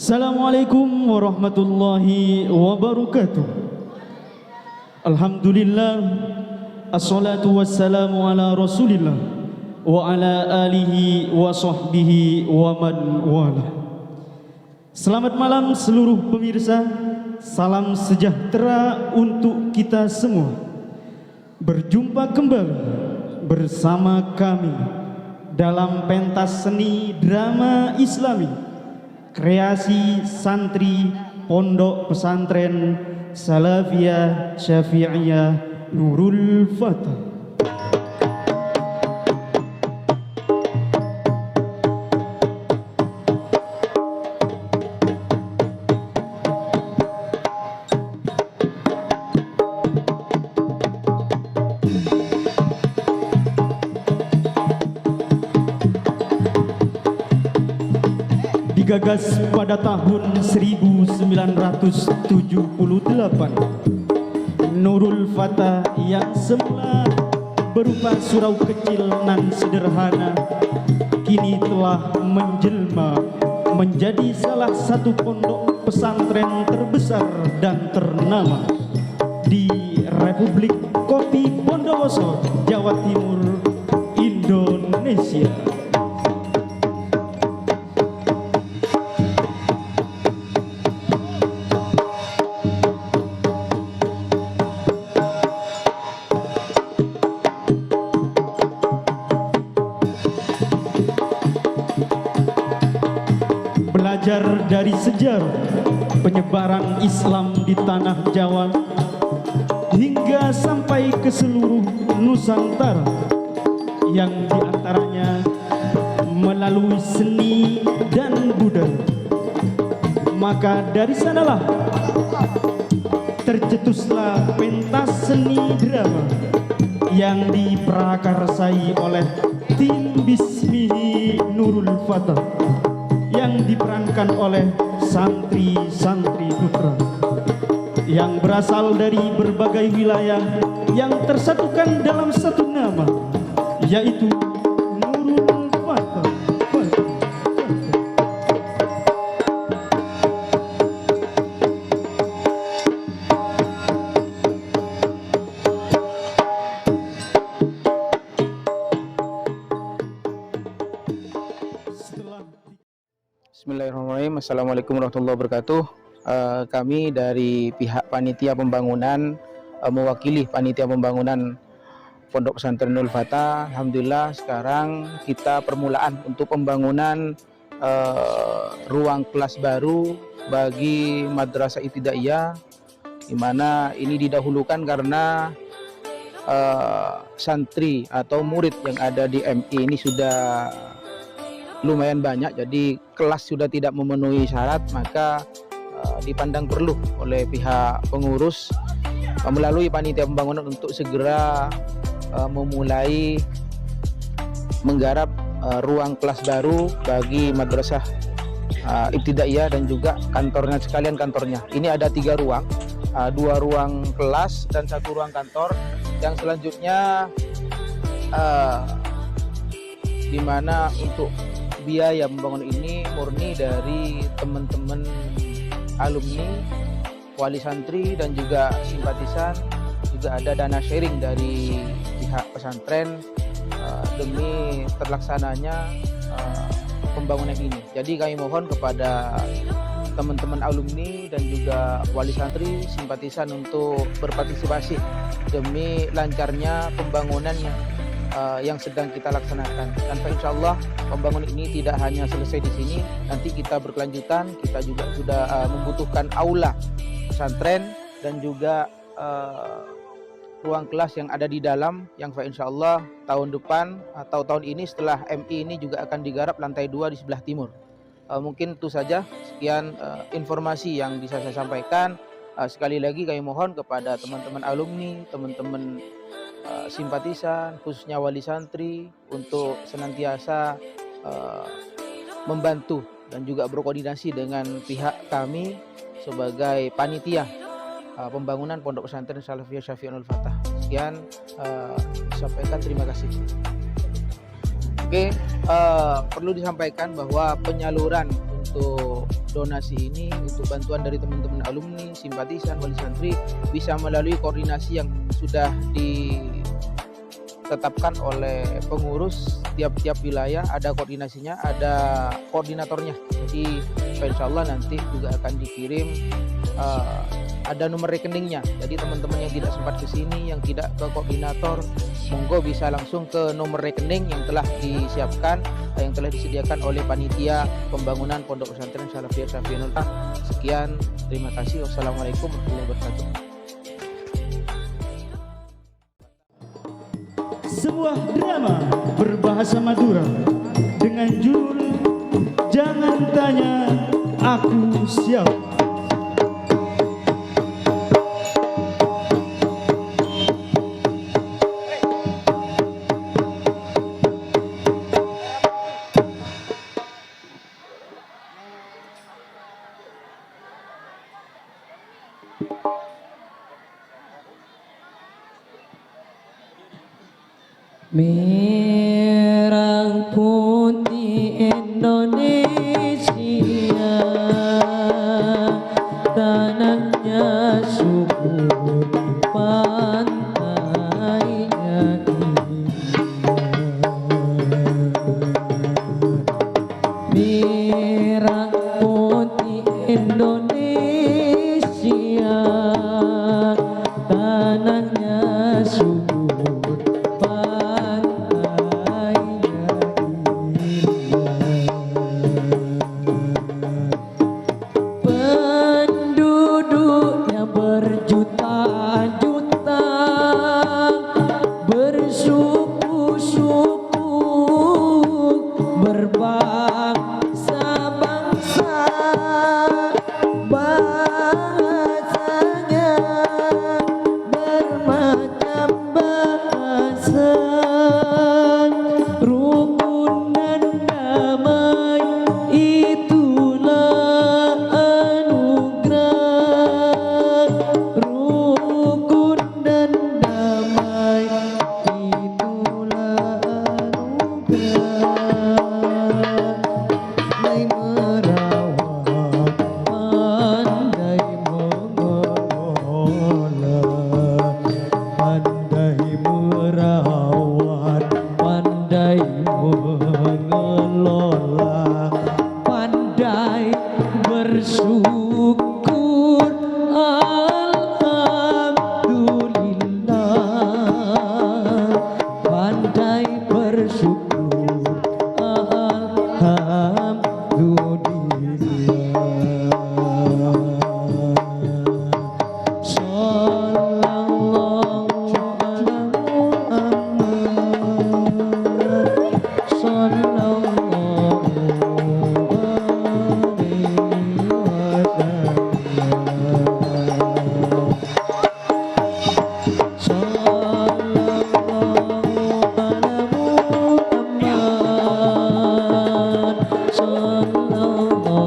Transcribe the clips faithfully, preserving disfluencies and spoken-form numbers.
Assalamualaikum warahmatullahi wabarakatuh. Alhamdulillah, assalatu wassalamu ala Rasulillah wa ala alihi wa sahbihi wa man wala. Selamat malam seluruh pemirsa. Salam sejahtera untuk kita semua. Berjumpa kembali bersama kami dalam pentas seni drama Islami kreasi santri Pondok Pesantren Salafiyah Syafi'iyah Nurul Fatah. Digagas pada tahun seribu sembilan ratus tujuh puluh delapan, Nurul Fata yang semula berupa surau kecil nan sederhana, kini telah menjelma menjadi salah satu pondok pesantren terbesar dan ternama di Republik Kopi Bondowoso, Jawa Timur, Indonesia. Belajar dari sejarah penyebaran Islam di tanah Jawa hingga sampai ke seluruh Nusantara, yang diantaranya melalui seni dan budaya. Maka dari sanalah tercetuslah pentas seni drama yang diprakarsai oleh tim Bismihi Nurul Fatah yang diperankan oleh santri-santri putra yang berasal dari berbagai wilayah yang tersatukan dalam satu nama, yaitu Nurul Fatah. Bismillahirrahmanirrahim. Assalamualaikum warahmatullahi wabarakatuh. Eh, kami dari pihak panitia pembangunan, eh, mewakili panitia pembangunan Pondok Pesantren Nurul Fata. Alhamdulillah, sekarang kita permulaan untuk pembangunan, eh, ruang kelas baru bagi Madrasah Ibtidaiyah, di mana ini didahulukan karena, eh, santri atau murid yang ada di M I ini sudah lumayan banyak, jadi kelas sudah tidak memenuhi syarat, maka, eh, dipandang perlu oleh pihak pengurus, eh, melalui panitia pembangunan untuk segera, eh, memulai menggarap, eh, ruang kelas baru bagi Madrasah, eh, Ibtidaiyah dan juga kantornya sekalian kantornya. Ini ada tiga ruang, eh, dua ruang kelas dan satu ruang kantor. Yang selanjutnya, eh, di mana untuk biaya membangun ini murni dari teman-teman alumni, wali santri, dan juga simpatisan. Juga ada dana sharing dari pihak pesantren, eh, demi terlaksananya, eh, pembangunan ini. Jadi kami mohon kepada teman-teman alumni dan juga wali santri, simpatisan untuk berpartisipasi demi lancarnya pembangunan, eh, yang sedang kita laksanakan. Tanpa insya Allah pembangunan ini tidak hanya selesai di sini, nanti kita berkelanjutan, kita juga sudah, eh, membutuhkan aula pesantren dan juga, eh, ruang kelas yang ada di dalam, yang insya Allah tahun depan atau tahun ini setelah M I ini juga akan digarap lantai dua di sebelah timur. Eh, mungkin itu saja, sekian, eh, informasi yang bisa saya sampaikan. Eh, sekali lagi kami mohon kepada teman-teman alumni, teman-teman, eh, simpatisan, khususnya wali santri, untuk senantiasa, eh, membantu dan juga berkoordinasi dengan pihak kami sebagai panitia, eh, pembangunan Pondok Pesantren Salafiyah Syafi'iyah Nurul Fatah. Sekian, eh, sampaikan, terima kasih. Oke, eh, perlu disampaikan bahwa penyaluran untuk donasi ini, untuk bantuan dari teman-teman alumni, simpatisan, wali santri, bisa melalui koordinasi yang sudah ditetapkan oleh pengurus tiap-tiap wilayah, ada koordinasinya, ada koordinatornya. Jadi, insya Allah nanti juga akan dikirim, eh, ada nomor rekeningnya. Jadi, teman-teman yang tidak sempat ke sini, yang tidak ke koordinator, monggo bisa langsung ke nomor rekening yang telah disiapkan, eh, yang telah disediakan oleh panitia pembangunan Pondok Pesantren Salafiyah Safinul. Sekian, terima kasih. Wassalamualaikum warahmatullahi wabarakatuh. Sebuah drama berbahasa Madura dengan judul Jangan Tanya Aku Siapa. Merah putih Indonesia, tanahnya subur, pantainya indah. Merah putih Indonesia, tanahnya subur, pantainya indah. Penduduknya berjuta-juta, bersuku-suku, berbangsa-bangsa, bahasanya bermacam bahasa, rukun dan damai itulah anugerah, rukun dan damai itulah anugerah. Pandai merawat, pandai mengelola, pandai merawat, pandai mengelola, pandai bersyukur, alhamdulillah. Pandai bersyukur, alhamdulillah. Sallallahu ala Muhammad, sallallahu alaihi wasallam. Sallallahu ala Muhammad, sallallahu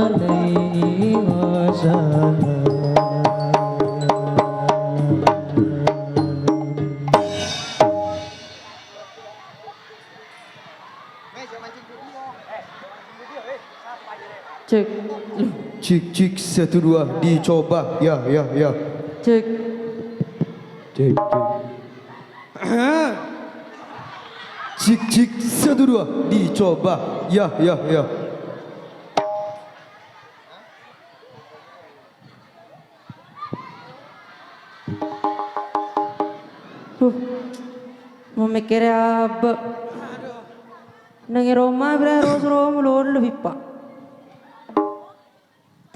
alaihi wasallam. Cek. Cek, cek, satu, dua, dicoba. Ya, ya, ya. Cek. Cek, cek. Cek, cek, satu, dua, dicoba. Ya, ya, ya. Huh, mamikkèrè abâ'. Neng è roma bhârâ ro-soro malolo, Bippa.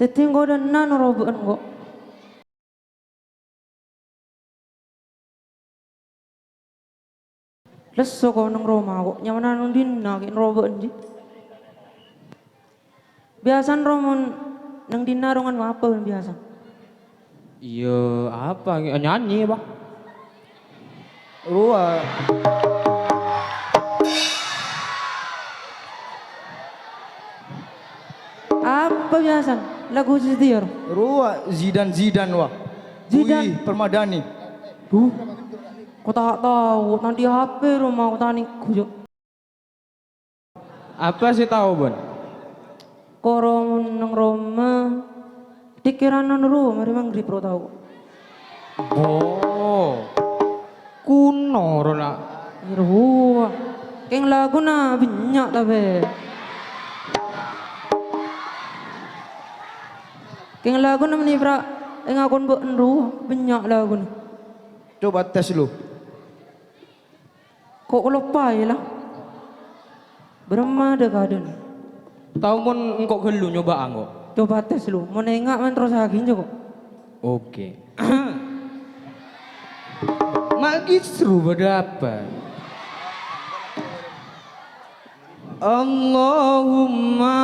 Dhâddhi engko' dâ' enna' norobâ'ân, engko'. Lesso ko' neng roma ko', nyamana neng dinna' ghi' noroba' andi'. Biasana romon neng dinna' rongan apa biyasa? Iyâ, apa? Nyanyi, apa? Rowa. Apa biasana? Lagu sè satèya, ro? Rowa, Zidan Zidan, wa. Zidan. Ui Permadani. Huh? Ko' ta' tao, nanti H P roma ko' ta' nèngghu, jâ'. Apa sè tao, bân? Koro neng roma, dikirana nuru, mari manggrib ro tao. Oh. Kuno ro na. Rowa. Keng laguna bânnya' tapè. Keng laguna meni pra, è ngakon bâ'en rowa, bânnya' laguna. Coba tes lu. Ko' kaloppaè, la. Bârâmma dâ-kadâna? Tao mon engko' ghâllu nyoba'a engko'. Coba tes, lu. Mon enga' men terrosaghi, jâ, ko'. Oke. Ma' ghisru padâ apa? Allahumma.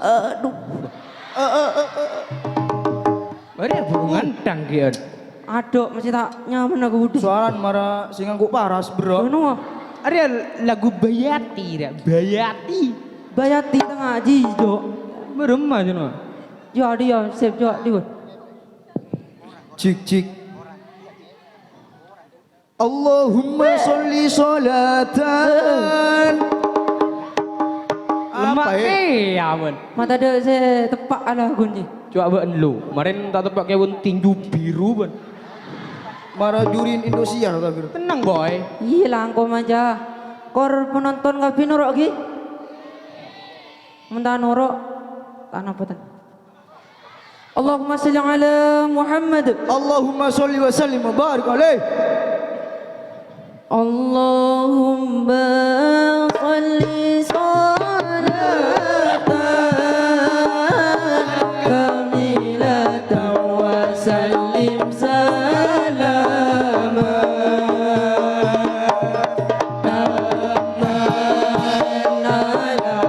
Aduh. Bâriyâ buru ngandhâng, Gian. Adhu, mesti ta' nyaman aku, Budi. Soalan mara sing nganggo paras, bro. Ngono. Arèya lagu Bayati, ra? Bayati. Bayati ta' ngajhi, Dok. Bârâmma, Jun? Yo, adi, yo, sip, yo, adi, weh. Cik, cik. Allahumma sholli sholatan. Lemak apa, eh? Kèya, mon. Mata dâ' sè teppa' ala kunci. Coba bâ'en lu. Marèn ta' teppa' kèbun tinju biru, bân. Mara jurin Indosiar, ta, Bir? Tenang, Boy. Iyâ, langkong aja. Kor penonton kabhi noro' ghi. Mon ta' noro', ta' napa, ten. Allahumma sholli ala Muhammad. Allahumma sholli wa sallim wa barik alaih. Allahumma sholli sholatan kamilatan wa sallim salaman.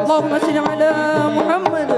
Allahumma sholli ala Muhammad.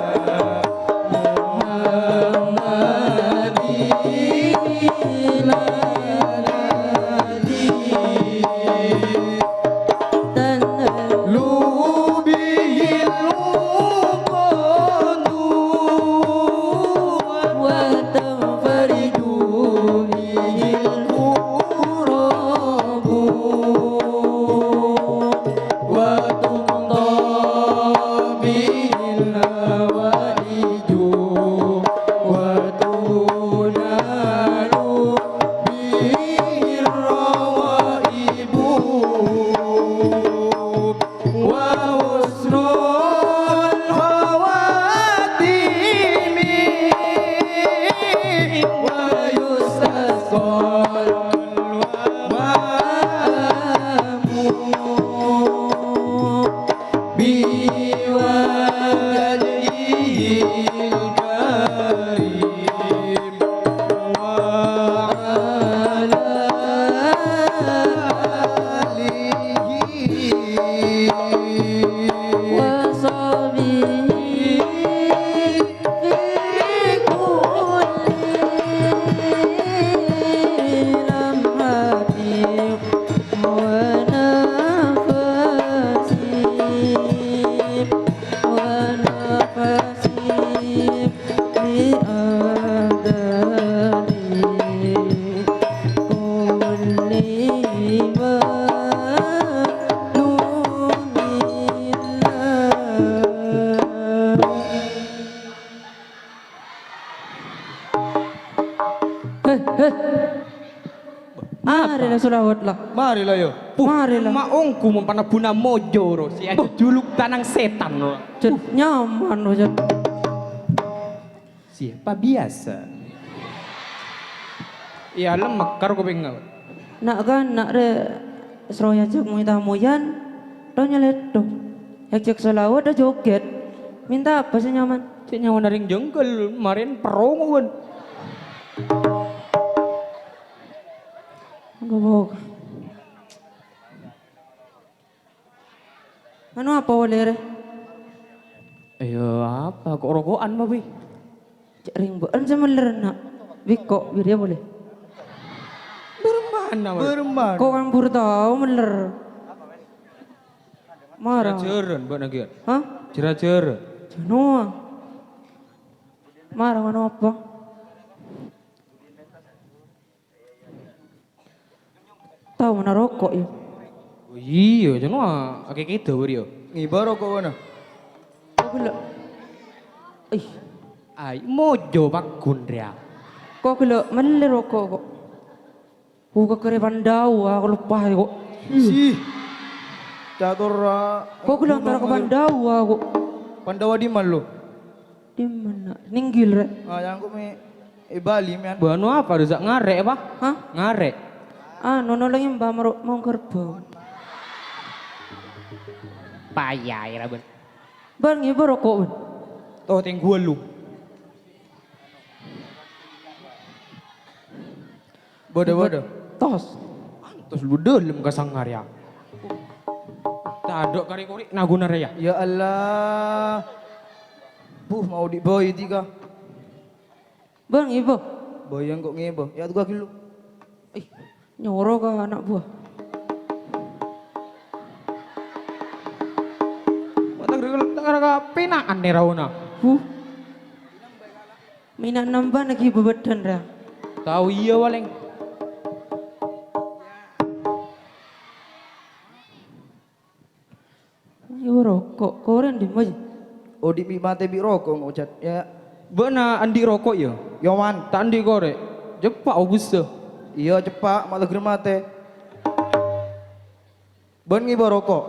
وحسن الخواتيم ويستسقى الغمام بوجهه الكريم وعلى آله وصحبه في كل لمحة ونفس، ونفس. بأبدان كل ما نمنا. Heh, heh. Mari la sholawat la. Mari la, yo. Puh, mari la. Ma' ongghu mon panabuna mojo, ro. Si aja juluk tanang setan, ro. Jât, nyaman, ro, jât. Siapa biasa? Iyâ, lemek karo kuping. Na'-kana' rè sroya jhâk moy-tamoyan, ro nyalètto. Yak jhâk sholawat, ro jogèt. Minta apa sè nyaman? Sè nyaman arèng jengkel, marèn perrong, wan. Goblok. Anu apa polè rè? Ayo, apa? Kok rokokan, Pak, Wi? Cè' rèng bâ'en sè meller, na'. Wi, kok wirya polè? Beremana, Pak? Beremana? Kok kan buru tao meller? Mara. Jhâjhârân, Pak, nagian. Hah? Jhâjhârân. Jhânoa. Mara, anu apa? Tao na roko', yâ? Oh, iyâ, jhâno a-, akèkèdhâ, wèr, yâ. Ngibâ roko' kono. Kok ghellâ'? Ih. Ai, mojo paggun rèya. Kok ghellâ' mellè roko' kok. Ku kakèrè Pandawa, aku loppa kok. Sih. Catur, ah, Kok ghellâ' antara ka Pandawa kok. Pandawa dimma lo? Dimma? Nèngghi rè? Ah, yang kok me e Bali, men. Bâ, anu apa, rusak ngarè' apa? Hah? Ngarè'. Anu, nolongè Mbah Maro-, Maung Kerbau. Paya, ira, Ben. Bân ngibâ roko', Bân. Toh, tèngghuwâl lu. Bâdâ, bâdâ. Tos. Antos lu dâlem ka sangar, ya. Tadâ' kari-kori naguna rèya. Ya Allah. Puh, mau di boy tiga. Bân ngibâ. Boy yang kok ngibâ. Ya, tugas dulu. Ih, nyoro ka ana' buwâ. Wah, tak gara-, tak gara-gara pina'an nè raona. Huh. Mina' nambâ naghi bebeddan, ra. Tao iyâ, palèng. Ayo roko', korèn dimma, Ji? Odi' bi' matè bi' roko', ngocat. Ya. Bâ'na andi' roko', ya? Yoman. Ta' andi' korè'. Ceppa' obus, ya. Iyâ, ceppa', ma' lagghâr matè. Bân ngibâ roko'?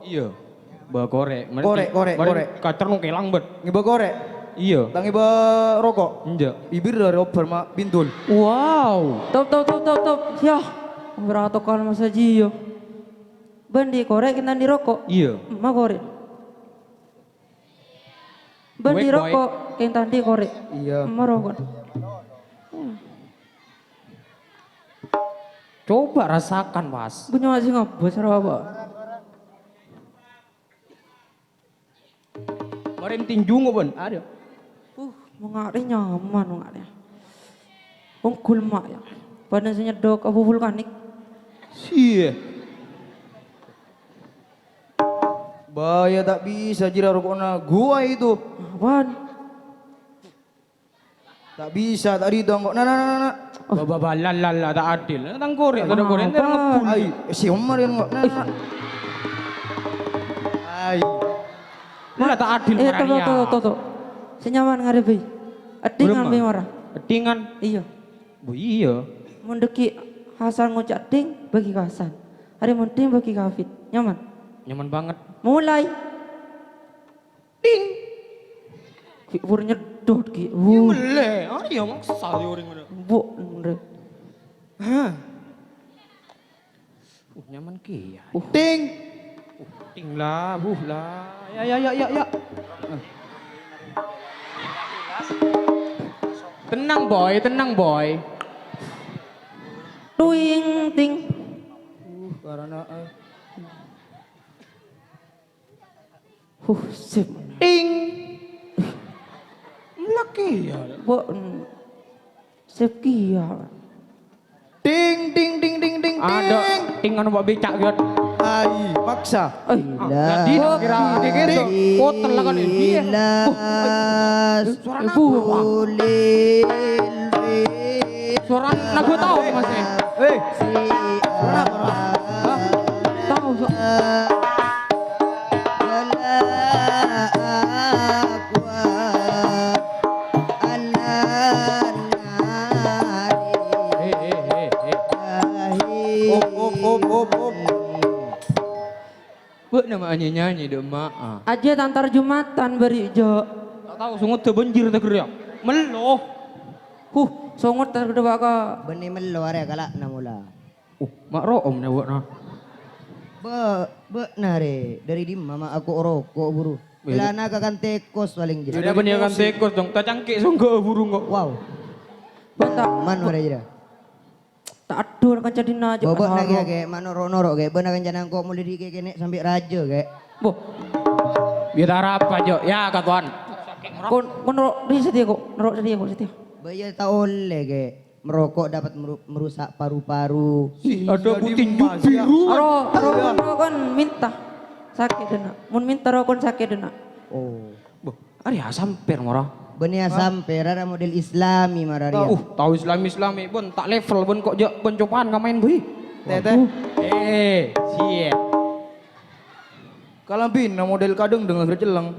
Iyâ. Bâ korè'. Mari korè', di-, korè', mari korè'. Kacer nongkelang, bân. Ngibâ korè'? Iyâ. Ta' ngibâ roko'? Enjâ'. Bibir dâri obbhâr ma' bindul. Wow. Top, top, top, top, top. Yah. Beratokan masa jiyo. Bân di korè' kèng ta' andi' roko'? Iyâ. Emma korè'. Bân di roko' kèng ta' andi' korè'? Iyâ. Emma roko'. Hmm. Coba rasakan, Mas. Bunyi masih ngebus, apa? Marèn tinju ngopen, ada. Uh, mangkana nyaman mangkana. Unggul mak ya. Padahal sè nyedok abu vulkanik. Siye. Bahaya, tak bisa jira rokokna gua itu. Apaan? Tak bisa, tak ridho engko'. Nah, nah, nah, nah, nah. Ba, ba, ba, la, la, la, ta' adil. Tang korè', tang korè', tang ngebul. Ai, si Umar yang engko'. Nah, nah. Ai. La ta' adil, eh, to, to, to, to. Sè nyaman ngarep, Bi. Eddingan, Bi, mara. Eddingan? Iya. Bu, iya. Mon dhâggi' Hasan ngoca' ding, bagi ka Hasan. Arè mon ding, bagi ka Hafid. Nyaman? Nyaman banget. Mulai. Ding. Ki' pur nyedot, Ki'. Iya, wuh. Mele. Ah, iya, maksa ya orang ngono. Mbok, ndre. Hah. Uh, nyaman ki ya. Uh. Ding. Uh, ding lah, buh lah. Ya, ya, ya, ya, ya. Tenang, Boy, tenang, Boy. Tuing, ting. Uh, karena, eh. Huh, sip. Ting. Lagi ya. Bo-, sip ki ya. Ting, ting, ting, ting, ting, ting. Ada ting anu Pak Becak, Yot. Ai, paksa. Ai. Ah, lah, dina kira dikit tuh. Kotel lah kan ini. Suara apa, Pak? Suara lagu tahu, Mas, ya? Eh. Suara apa, Pak? Hah? Tahu, Pak. Hei, hei, hei, hei. Op, op, op, op, op. Bâ'na ma' nyanyi-nyanyi, dâ' emma'a. Ajjhâ tantar Jumatan bâri', Jo. Ta' tao, songodda bânjir ta' ghâriyâ. Mello. Huh, songodda ghâdhâ bâ' ka. Bânnè mello arè kala'na mola. Uh, ma' ro'om nè bâ'na. Bâ-, bâ'na rè, dâri dimma ma' ako' roko' buru? Bâ-, celana ka kan tekos palèng jârèya. Bânnè ka kan tekos, dong. Ta' cangkè' songghâ buru, kok. Wow. Bâ'na. Man marè jârèya. Ta' adhul kanca dinna' aja. Bâ-, bâ'na kèya, kè, ma' noro'-noro', kè. Bâ'na kancana engko' molaè dâri kè-, kènè' sampè' rajâ, kè. Boh. Ya ta' arapa, Jo. Ya, katowan. Kon, kon noro' dâri satèya, kok. Noro' satèya, kok, satèya. Bâ, ya ta' ollè, kè. Merokok dapat meru-, merusak paru-paru. Ih, ada puting biru. Aro, aro, aro kon minta. Sakè' dâ' enna'. Mon minta aro kon sakè' dâ' enna'. Oh. Boh. Arèya sampèr mara. Bânnè sampèr, arèya model Islami mara rèya. Uh, tao Islami-Islami, bân ta' level, bân kok jâ', bân copaan ngamaèn, bhi. Tete. Eh, siye. Kalambhina model kadhengdheng aghâr celleng.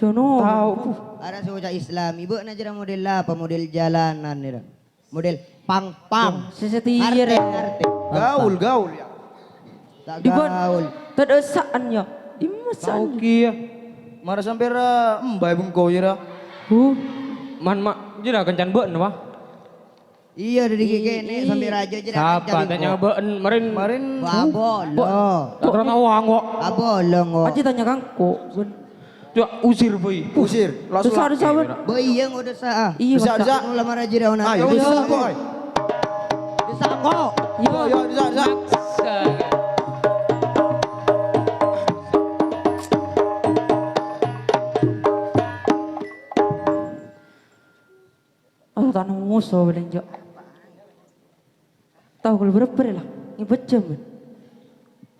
Ono. Tao, puh. Ara sè oca' Islami, bâ'na jârèya model apa? Model jalanan, ya. Model pang-pang. Sè setia, Ngartè, rè. Ngartè. Gaul, gaul, ya. Ta' Di bân-, gaul. Tadâ' sa'an, ya. Di masa. Tao kèya. Mara sampèra embaè bengko, ya, ra. Huh. Man, ma', jârèya kencan bâ'na, wah. Iyâ, dhâddhi ghi' kènè' sampè' rajâ jâ' Sapa kanca tanya bengko. Bâ'en, marin. Marin. Wah, abolo. Kok ora tao angok? Abolo, ngok. Aji tanya kangko. Coba usir, boy. Usir. Langsung Terus ada lagi, sahabat. Bro. Bâ, iyâ, ngok desa, ah. Iyâ, Desa, masa. Desa. Mula mara jârèya, ona. Ayo, Ayo, desa, desa. Boy. Desa, ngok. Iyâ, iyâ, desa, desa. Maksa. Aku tak nemu musuh paling, Jok. Tao kul bârâmpa rè la? Ngèbât jhâm, kan?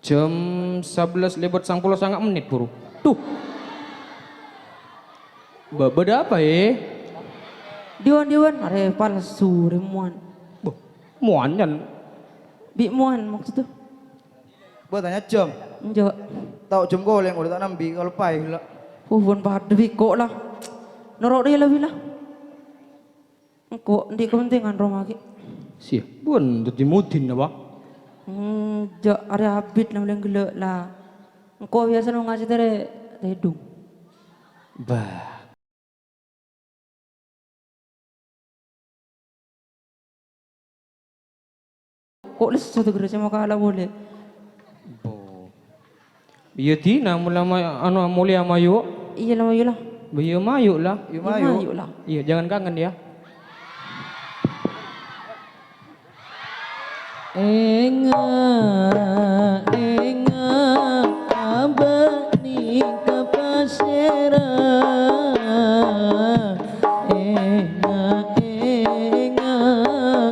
Jam sabellâs lewat sangpolo sanga' mennit, buru. Duh. Ba-, bâdâ apa, è? Diwan, diwan, arè palsu, rè mowan. Boh, mowan, Nyan. Bi' mowan, maksudnya. Bâ tanya jam. Enjâ'. Tao jam kolèng, udah tak nambi, kalau pai, la. Uh, pon padâ bi' ko' la. Noro' rè la, bi' la. Engko' andi' kepentingan roma ghi'. Siya, bun daddi mudin apa? Hmm, jâ' arè abit nang lenggelek la. Engko' biasa nang ngajhi tere tedung. Bah. Ko' lesso to gere sè makala pole. Bo. Iyâ, dina mula ma-, anu, molèya mayu. Iyâ la, mayu la. Iyâ, mayu la. Iyâ, mayu. Mayu la. Iyâ, jangan kangen ya. Enga', enga', abâ' nèka pasèra. Enga', enga',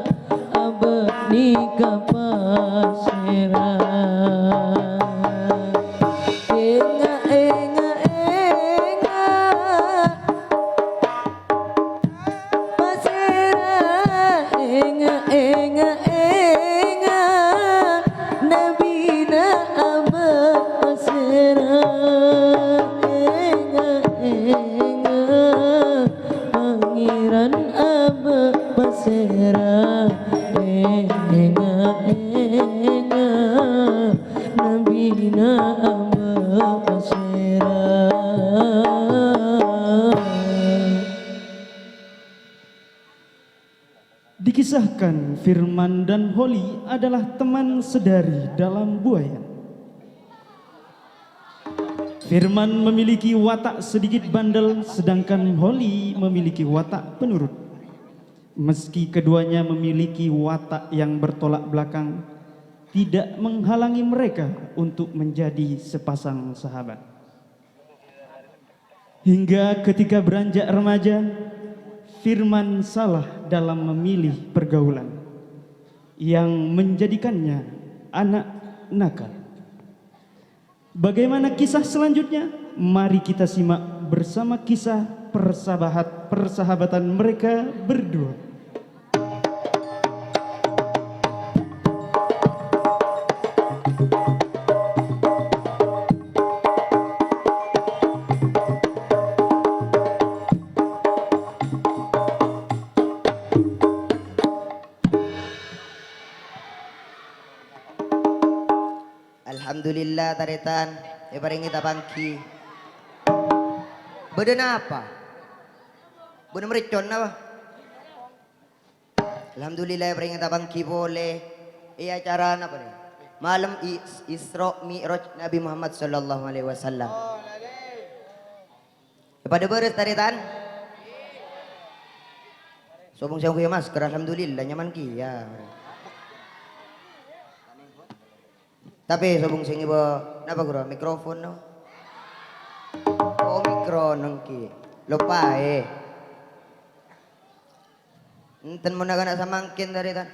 abâ' nèka pasèra. Enga', enga', enga', pasèra. Enga', enga', enga', nabina abâ' pasèra. Enga', enga', Pangèran abâ' pasèra, enga', enga', nabina abâ' pasèra. Dikisahkan, Firman dan Holi adalah teman sedari dalam buaya. Firman memiliki watak sedikit bandel, sedangkan Holi memiliki watak penurut. Meski keduanya memiliki watak yang bertolak belakang, tidak menghalangi mereka untuk menjadi sepasang sahabat. Hingga ketika beranjak remaja, Firman salah dalam memilih pergaulan yang menjadikannya anak nakal. Bagaimana kisah selanjutnya? Mari kita simak bersama kisah persabahat-, persahabatan mereka berdua. Alhamdulillah, tarètan, èparèngè tapangghi. Bâdâ napa? Bâdâ mèrcon napa? Alhamdulillah, èparèngè tapangghi polè è acara napa nè? Malem Is-, Isra Mi'raj Nabi Muhammad sallallahu alaihi wasallam. Padâ bârâs, tarètan? Sobung sè ongghuy masker, alhamdulillah, nyaman kèya. Tapè sobung sè ngibâ, napa, Guru? Mikrofon, no? Oh, mikro, nengki. Loppaè. Enten mon na'-kana' samangkèn, tarètan.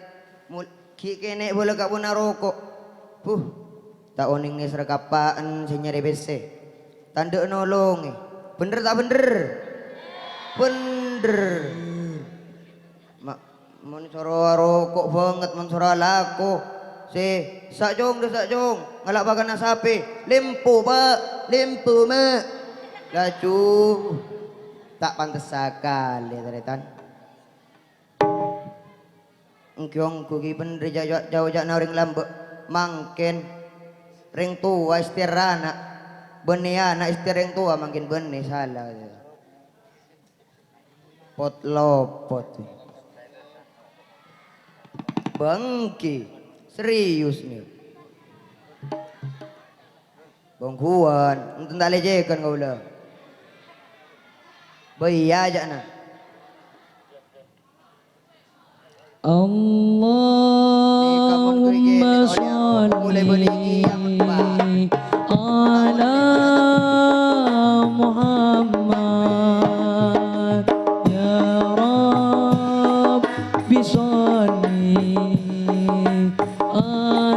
Mul-, ghi' kènè' bâlâ ka' pon aroko'. Buh, ta' onèng nèser kappa'en sè nyarè pèssè. Tandhâ nolongè. Bhendher ta' bhendher? Bhendher. Ma-, mon soro aroko' bângèt, mon soro alako. Sè, sa', Cong, dâ', sa', Cong. Ngala' pakanna sapè. Lempo, Pa'. Lempo, Ma'. Laju ta' pantes sakalè, tarètan. Ènggi ongghu ghi' bhendher ja'-, ja'-, jhâ' ca'na orèng lambâ'. Mangkèn rèng towa èstèr ana', bânnè ana' èstèr rèng towa, mangkèn bânnè sala. Pot-lopot. Bângkè, serius nè. Bângkhuwân, enten ta' lècèghân kaulâ. Bâ iyâ, jâ'na. Nèka mon ghâriyâ Allahumma sholli mulai bâli iyâ, Pak. Ala Muhammad, ya Rabbi sholli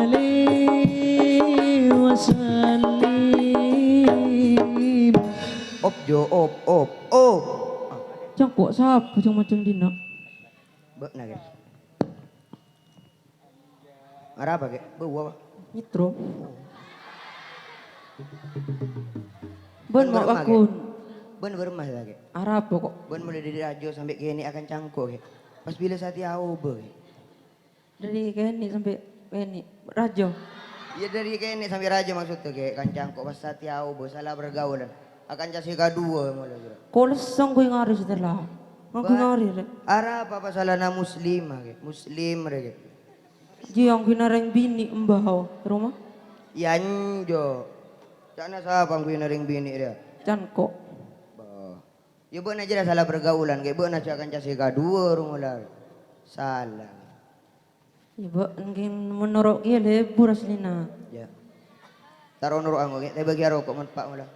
alaihi wasallim. Op, jo, op, op, op. Cangko' sapa ceng-maceng dina? Bâ'na, Kè. Arapa, Kè? Bâ, apa? Nyetro. Bân Bân mo' bârâmma, Kè? Lagun. Bân bârâmma, Kè? Arapa, kok? Bân mulai dâri rajâ sampè' kènè' akan cangko', Kè. Pas bilâ satèya obâ, Kè. Dâri kènè' sampè' kènè', rajâ. Iyâ, dâri kènè' sampè' rajâ maksudda, Kè, kan cangko' pas satèya obâ, sala pergaulan. Akanca sè kaduwâ mola, Kè. Kolessong ghun ngarè satèya la. Ngangghuy Ba-, ngarè, rè. Arapa pasalana muslimah, Kè? Muslim, rè, Kè. Jiyâ ngangghuy narèng binè' embao, roma? Iyâ, enjâ'. Ca'na sapa ngangghuy narèng binè', rè? Cangko'. Bâ. Iyâ, bâ'na jârèya sala pergaulan, Kè. Bâ'na jâ' kanca sè kaduwâ, roma, la. Sala. Iyâ, Bâ, ènggi menoro' kèya lebur aslina. Iyâ. Taro noro' anggo, Kè, tèbâ kèya roko' mon pa' mola.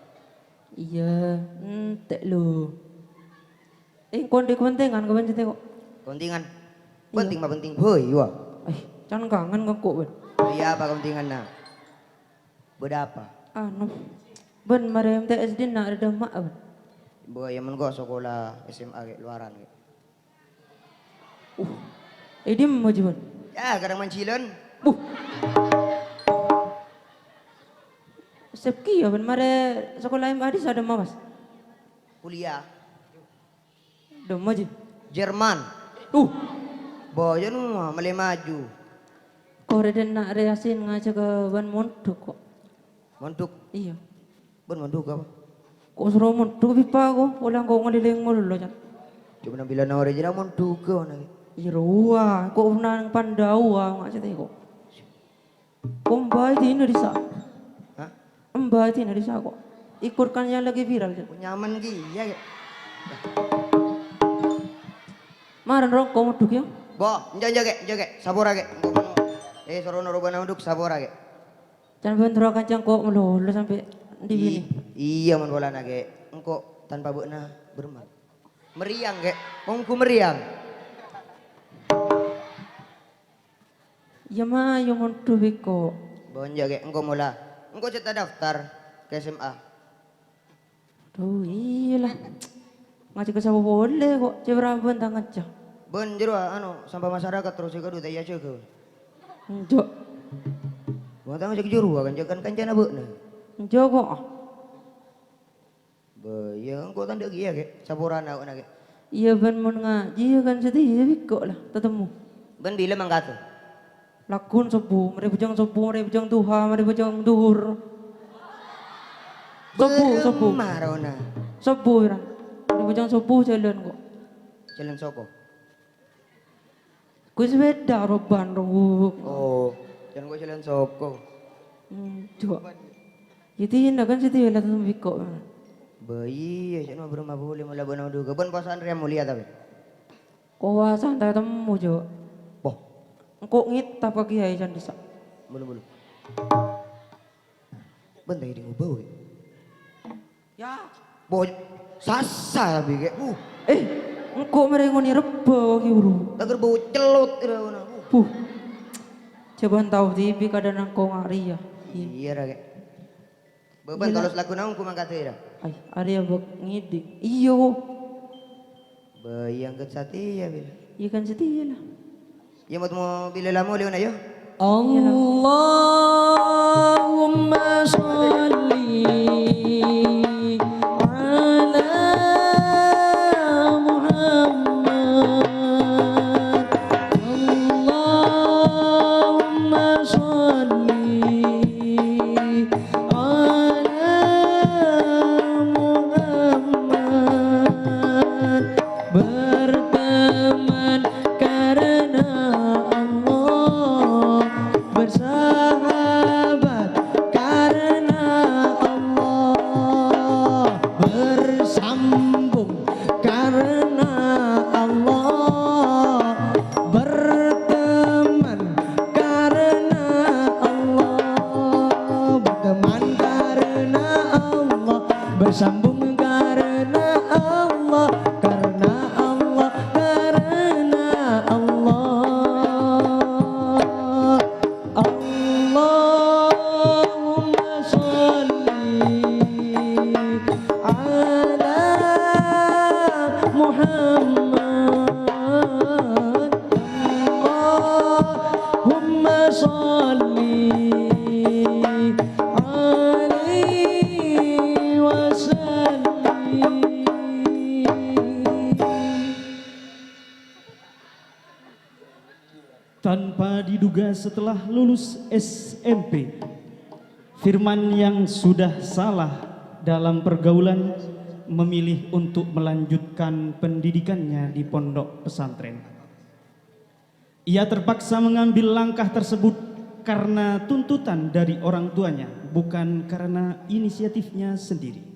Iyâ, entè' lo. Eh, engko' andi' kepentingan ka bân satèya, kok. Kepentingan? Iyâ. Penting mah penting, bhâi, wah. Eh, can kangen ka engko', bân. Iyâ, apa kepentinganna? Bâdâ apa? Anu, bân marè M T S dina' rè dâmma'a, bân. Bâ, iyâ, men engko' sakola S M A, Kè, luaran, Kè. Uh, è dimma, Ji, bân? Yâ, kadhâng mancilon. Buh. Sep kèya, bân, marè sakola M A dissa' dâmma, Mas? Kuliah. Dâmma, Ji? Jerman. Uh. Bâ, iyâ, nu, malè maju. Korè dâ' enna' rè Yasin ngajhâghâ bân mondhuk, kok. Mondhuk? Iyâ. Bân mondhuk apa? Kok soro mondhuk, Bipa, ko? Ola engko' ngalèlèng malolo, Can. Coma bilâna orèng jârèya mondhugghâ, ana'. Iyâ, rowa. Kok nang Pandawa, nga' satèya, kok. Kok embâi dina dissa'? Hah? Embâi dina dissa', kok. Ikut kan yang lagi viral, Can. Nyaman ghi, iyâ, Kè. Marèn roko' mondhuk, yâ? Bo, enjâ', enjâ', Kè, enjâ', Kè. Sapora, Kè. Engko' mano. Eh, soro noro' bâ'na mondhuk, sapora, Kè. Can bân terro kancang ko' malolo sampè' andi' binè. I-, iyâ, mon polana, Kè. Engko' tanpa bâ'na bârâmma. Meriang, Kè. Ongghu meriang. Iyâ, ma, iyâ, mondhuk bi' ko'. Bo, enjâ', Kè. Engko' mola. Engko' cè' tadaftar ka S M A. Adhu, iyâ la. Ngajhâghâ sapa polè ko', cè' bârâmma bân ta' ngajhâk. Bân jârowa, anu, sampè' masyarakat terros sè kaduwâ ta' èajhâghâ. Enjâ'. Bân ta' ngajhâk jârowa kan, jâ' kan kancana bâ'na. Enjâ' ko'. Bâ, iyâ, engko' tandhâ kèya, Kè. Saporana bâ'na, Kè. Iyâ, bân mon ngajhi, iyâ kan satèya bi' ko' la, tatemmo. Bân bilâ mangkada? Lagghu' sobbhu, marè bhâjâng sobbhu, marè bhâjâng duha, marè bhâjâng dhuhur. Sobbhu, sobbhu. Bârâmma rona? Sobbhu, Ran. Marè bhâjâng sobbhu jhâlân ko'. Jhâlân soko? Ghun sepèda roban, ro. Oh, jhâlân ko' jhâlân soko. Hmm, coba. Iyâ, dina kan satèya la tatemmo bi' ko'. Bâ iyâ, cè' no bârâmma polè mola bâ'na duka. Bân posan rèya molèya tapè? Kowasa ta' temmo, Jo. Poh. Engko' ngètap ka kèyaè can dissa'. Bulu-bulu. Bân ta' èdhing obâ, wè. Yâ. Poh, sassa bi' kè. Uh. Eh, engko' marè ngonè rebbhâ, wè, buru. Ta' kerbau celot, ira, wana. Uh. Puh. Jhâ' bân tao dhibi' kadhâng engko' nga' rèya. Iyâ, ra, Kè. Bâbân. Iyâ, la. Tolos lagghu naon ku mangkada, ra? Ay, arèya bâk ngèdhing. Iyâ, ko'. Bâ, iyâ, kan satèya, Bil. Iyâ, kan satèya, la. Iyâ, mot-, mo-, bilâ la molè, na, yâ. Iyâ, la. Allahumma sholli Muhammad. Allahumma shalli alaihi wa sallim. Tanpa diduga, setelah lulus S M P, Firman yang sudah salah dalam pergaulan memilih untuk melanjutkan pendidikannya di pondok pesantren. Ia terpaksa mengambil langkah tersebut karena tuntutan dari orang tuanya, bukan karena inisiatifnya sendiri.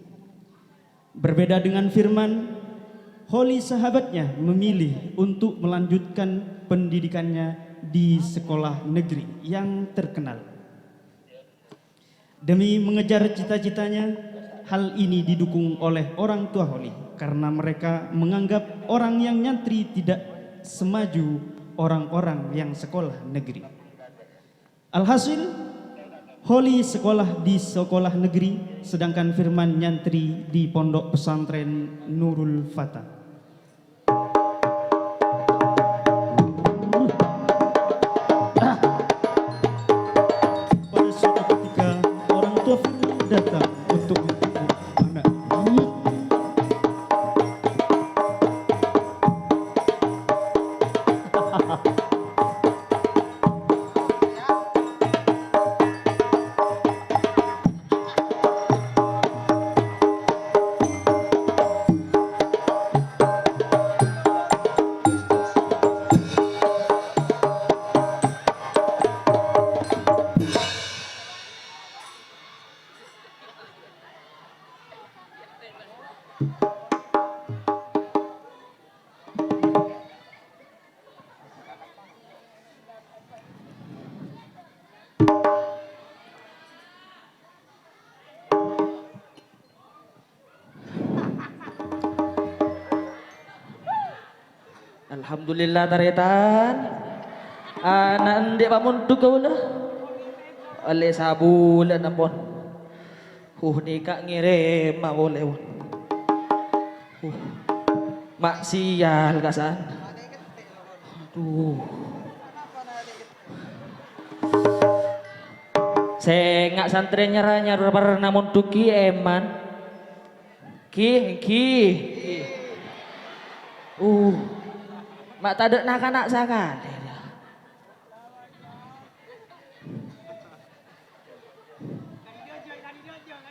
Berbeda dengan Firman, Holly, sahabatnya, memilih untuk melanjutkan pendidikannya di sekolah negeri yang terkenal. Demi mengejar cita-citanya, hal ini didukung oleh orang tua Holly karena mereka menganggap orang yang nyantri tidak semaju orang-orang yang sekolah negeri. Alhasil, Holly sekolah di sekolah negeri, sedangkan Firman nyantri di Pondok Pesantren Nurul Fata. Pada suatu ketika, orang tua Firman datang untuk menjenguk anaknya. Alhamdulillah, tarètan. Ana' andi' pamondhuk kaulâ? Ollè sabulân ampon. Huh, nèka ngèrèm polè, wah. Huh. Ma' sial, kasan. Aduh. Sènga' santrè nyara-nyara parna mondhuk ghi, èman. Ghi, ghi. Uh. Ma' tadâ' na'-kana' sakalè.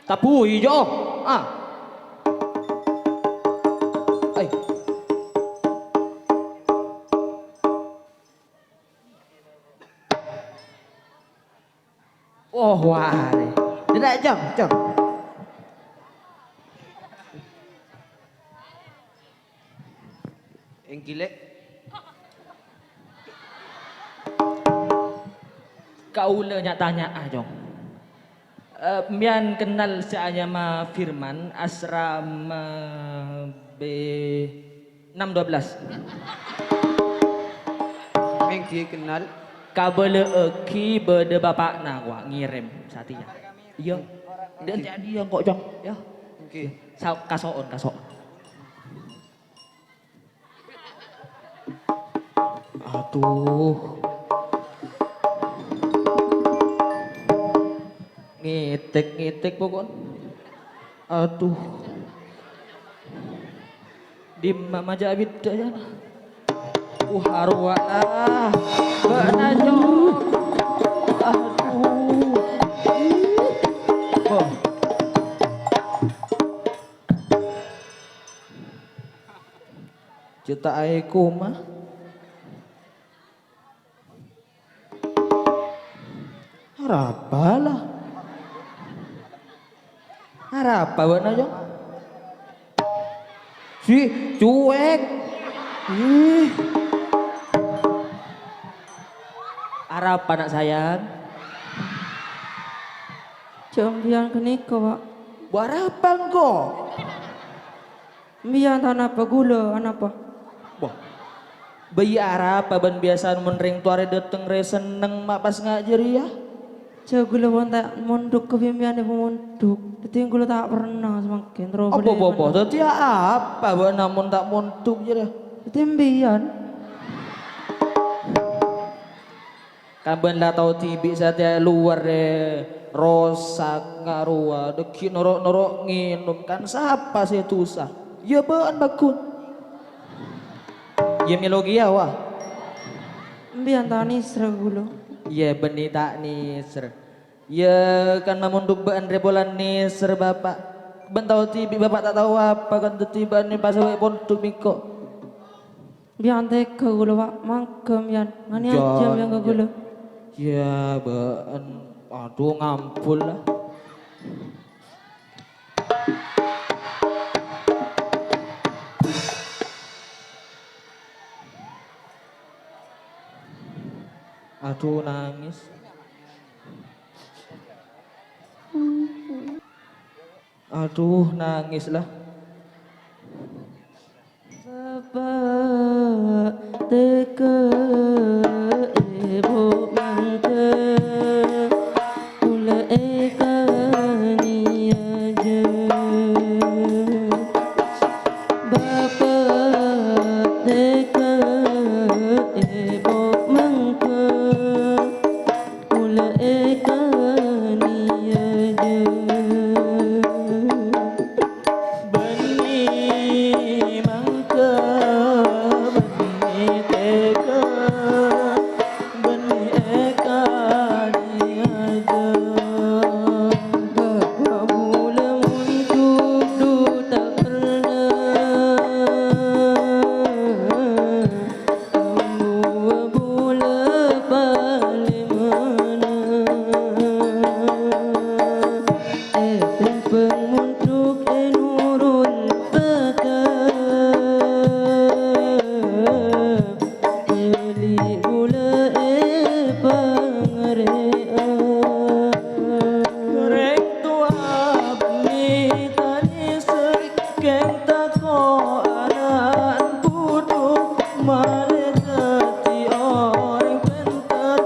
Tabu ijo. Ah. Ai. Oh, wah, arè. Dina, Jong, Jong. Èngghi, Lè'. Kaulâ nya-, tanya'a, Jong. Eh, mbiyan kennal sè anyama Firman, asrama B enam dua belas. Èngghi kennal. Kabâlâ'aghi bâdâ bapa'na, wa, ngèrèm satèya. Iyâ. Dâ' iyâ engko', Jong, yâ. Èngghi. Sa-, kaso'on, kaso'on. Aduh. Ngètèk-ngètèk pokokna. Aduh. Dimma maja' abit dâ' jâna? Uh, arowa, ah. Bâ'na, Jong. Aduh. Oh. Jâ' ta' aèko, Ma. Arapa la? Arapa bâ'na, Jong? Si, cuek. Ih. Arapa, na' sayang? Jâ' mbiyan ghânèka, Wa'. Wa, arapa engko'? Mbiyan ta' anapa ghulâ, anapa? Wah. Bâi arapa bân biyasana mon rèng towa rè dâteng rè senneng ma' pas nga' jârèya? Jhâ' ghulâ pon ta' mondhuk ka bimbiyan è pamondhuk. Dhâddhi ghulâ ta' pernah samangkèn, terro Apa, bâli apa, apa? Dhâddhi apa bâ'na mon ta' mondhuk, jârèya? Dhâddhi bimbiyan. Kan bâ'na la tao dhibi' satèya lowar, eh, rosak, ngarowa, dhâggi' noro'-noro' ngènom. Kan sapa sè dhusa? Yâ bâ'na, Bagus. Yâ mèlo kèya, wa. Bimbiyan ta' nèser ghulâ. Yâ, bânnè ta' nèser. Yâ, kan mamondhuk bâ'na rè polana nèser, Bapa'. Bâ'na tao dhibi' Bapa' ta' tao apa, kan dhâddhi bâ'na pas è pondhuk mèko. Bimbiyan tega ghulâ, Wa', mangghâ bimbiyan. Nganèyajâ bimbiyan ka ghulâ. Yâ, bâ'na. Adhu, ngampol la. Adhu, nangès. Adhu, nangès la. Bapa' tega, èbhu mangghâ, ghulâ èkanèyajâ. Bapa' tega, èbhu mangghâ, ghulâ èkanèyajâ. Bânnè mangghâ, bânnè tega, bânnè èkanèyajâ. Bapa' bulâ mondhuk dhu ta' pernah. Ambu bulâ palèmana. Ètèmpèng mondhuk è Nurul Baka. Èli bulâ èpangarè'a. Rèng towa bânnè ta' nèser, kèng tako' ana'na budhu, malè dhâddhi orèng pènter,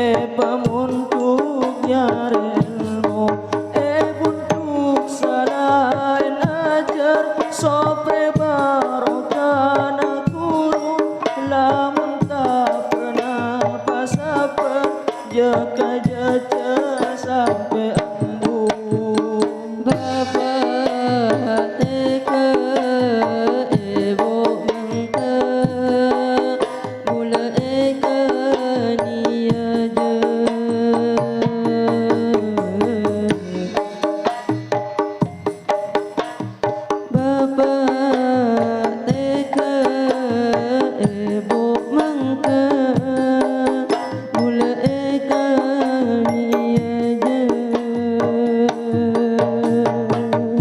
èpamondhuk nyarè èlmo, èpondhuk salaèn ajhâr, soprè barokana ghuru, lamon ta' pernah pa-sapa. Jâ-kajâjâ sampè' ambu. Bapa' tega, èbhu mangghâ, bulâ èkanèyajâ. Bapa' tega, èbhu mangghâ, bulâ èkanèyajâ.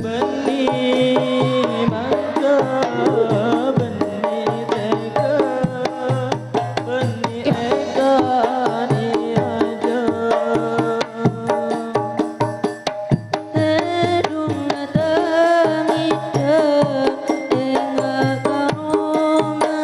Bânnè mangghâ, bânnè tega, bânnè èkanèyajâ. Tèdung tamiddhâ enga' ka roma.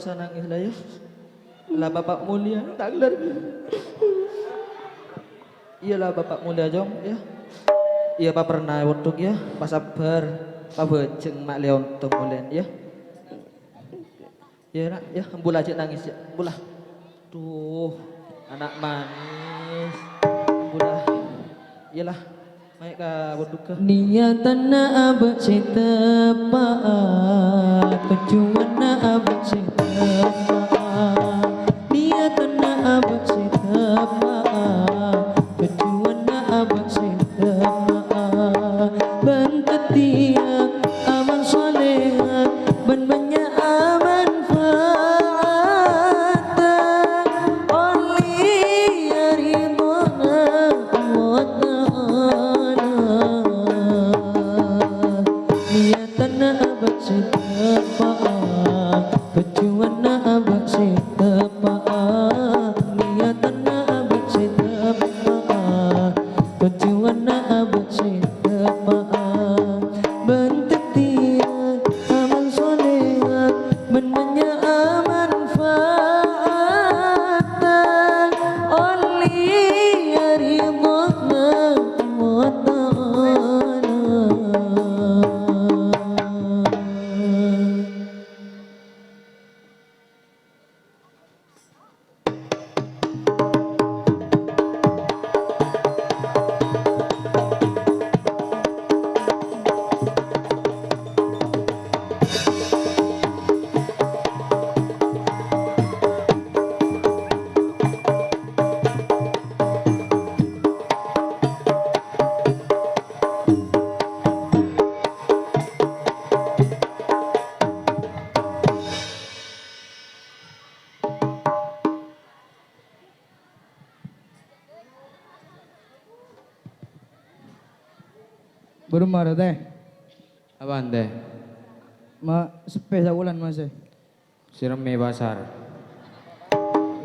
Sanangis la, yâ. La, Bapak molja, ta' kelar. Iyâ la, Bapak molja, Cong, yâ. Iyâ, paperna è bâdhuk, yâ. Pasabbhâr, pabhâjâng ma' lè ontong molèn, yâ. Yâ, Nak, yâ, embu la jhâ' nangis, yâ. Embu la. Duh, ana' manis. Embu la. Iyâ la. Mayu' ka bâdhugghâ. Niyatanna abâ' sè teppa'a, tojjhuwânna abâ' sè teppa'a. Niyatanna abâ' sè teppa'a, tojjhuwânna abâ' sè teppa'a. Bân tettiyâ amal salèha bân bânnya' manfaatta, ollè ridhona Allah Ta'ala. Niyatanna abâ' sè teppa'a, tojjhuwânna abâ' sè teppa'a. Niyatanna abâ' sè teppa'a, tojjhuwânna abâ' sè teppa'a. Bân tettiyâ amal salèha bân bânnya' manfaatta, ollè ridhona Allah Ta'ala. Bârâmma rè, Tè? Apaan, Tè? Ma' seppè saulân, Mas, è? Sè rammè pasar.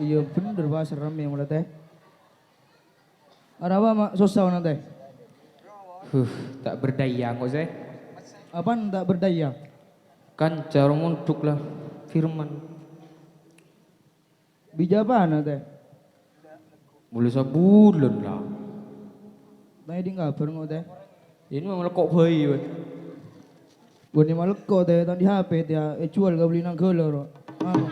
Iyâ, bhender pasar rammè mola, Tè. Arapa ma' sossa, Tè? Huh, ta' berdaya engko', Sè. Apaan ta' berdaya? Kanca ro mondhuk la, Firman. Bija apana, Tè? Mula sabulân, la. Tanya ding kabar, ngo, Tè. Ini mah lekko' bhâi, weh. Bânnè malekko', Tè, tang di H P, Tè, èjuwâl kabellina nang ghâlâ, ro. Anu.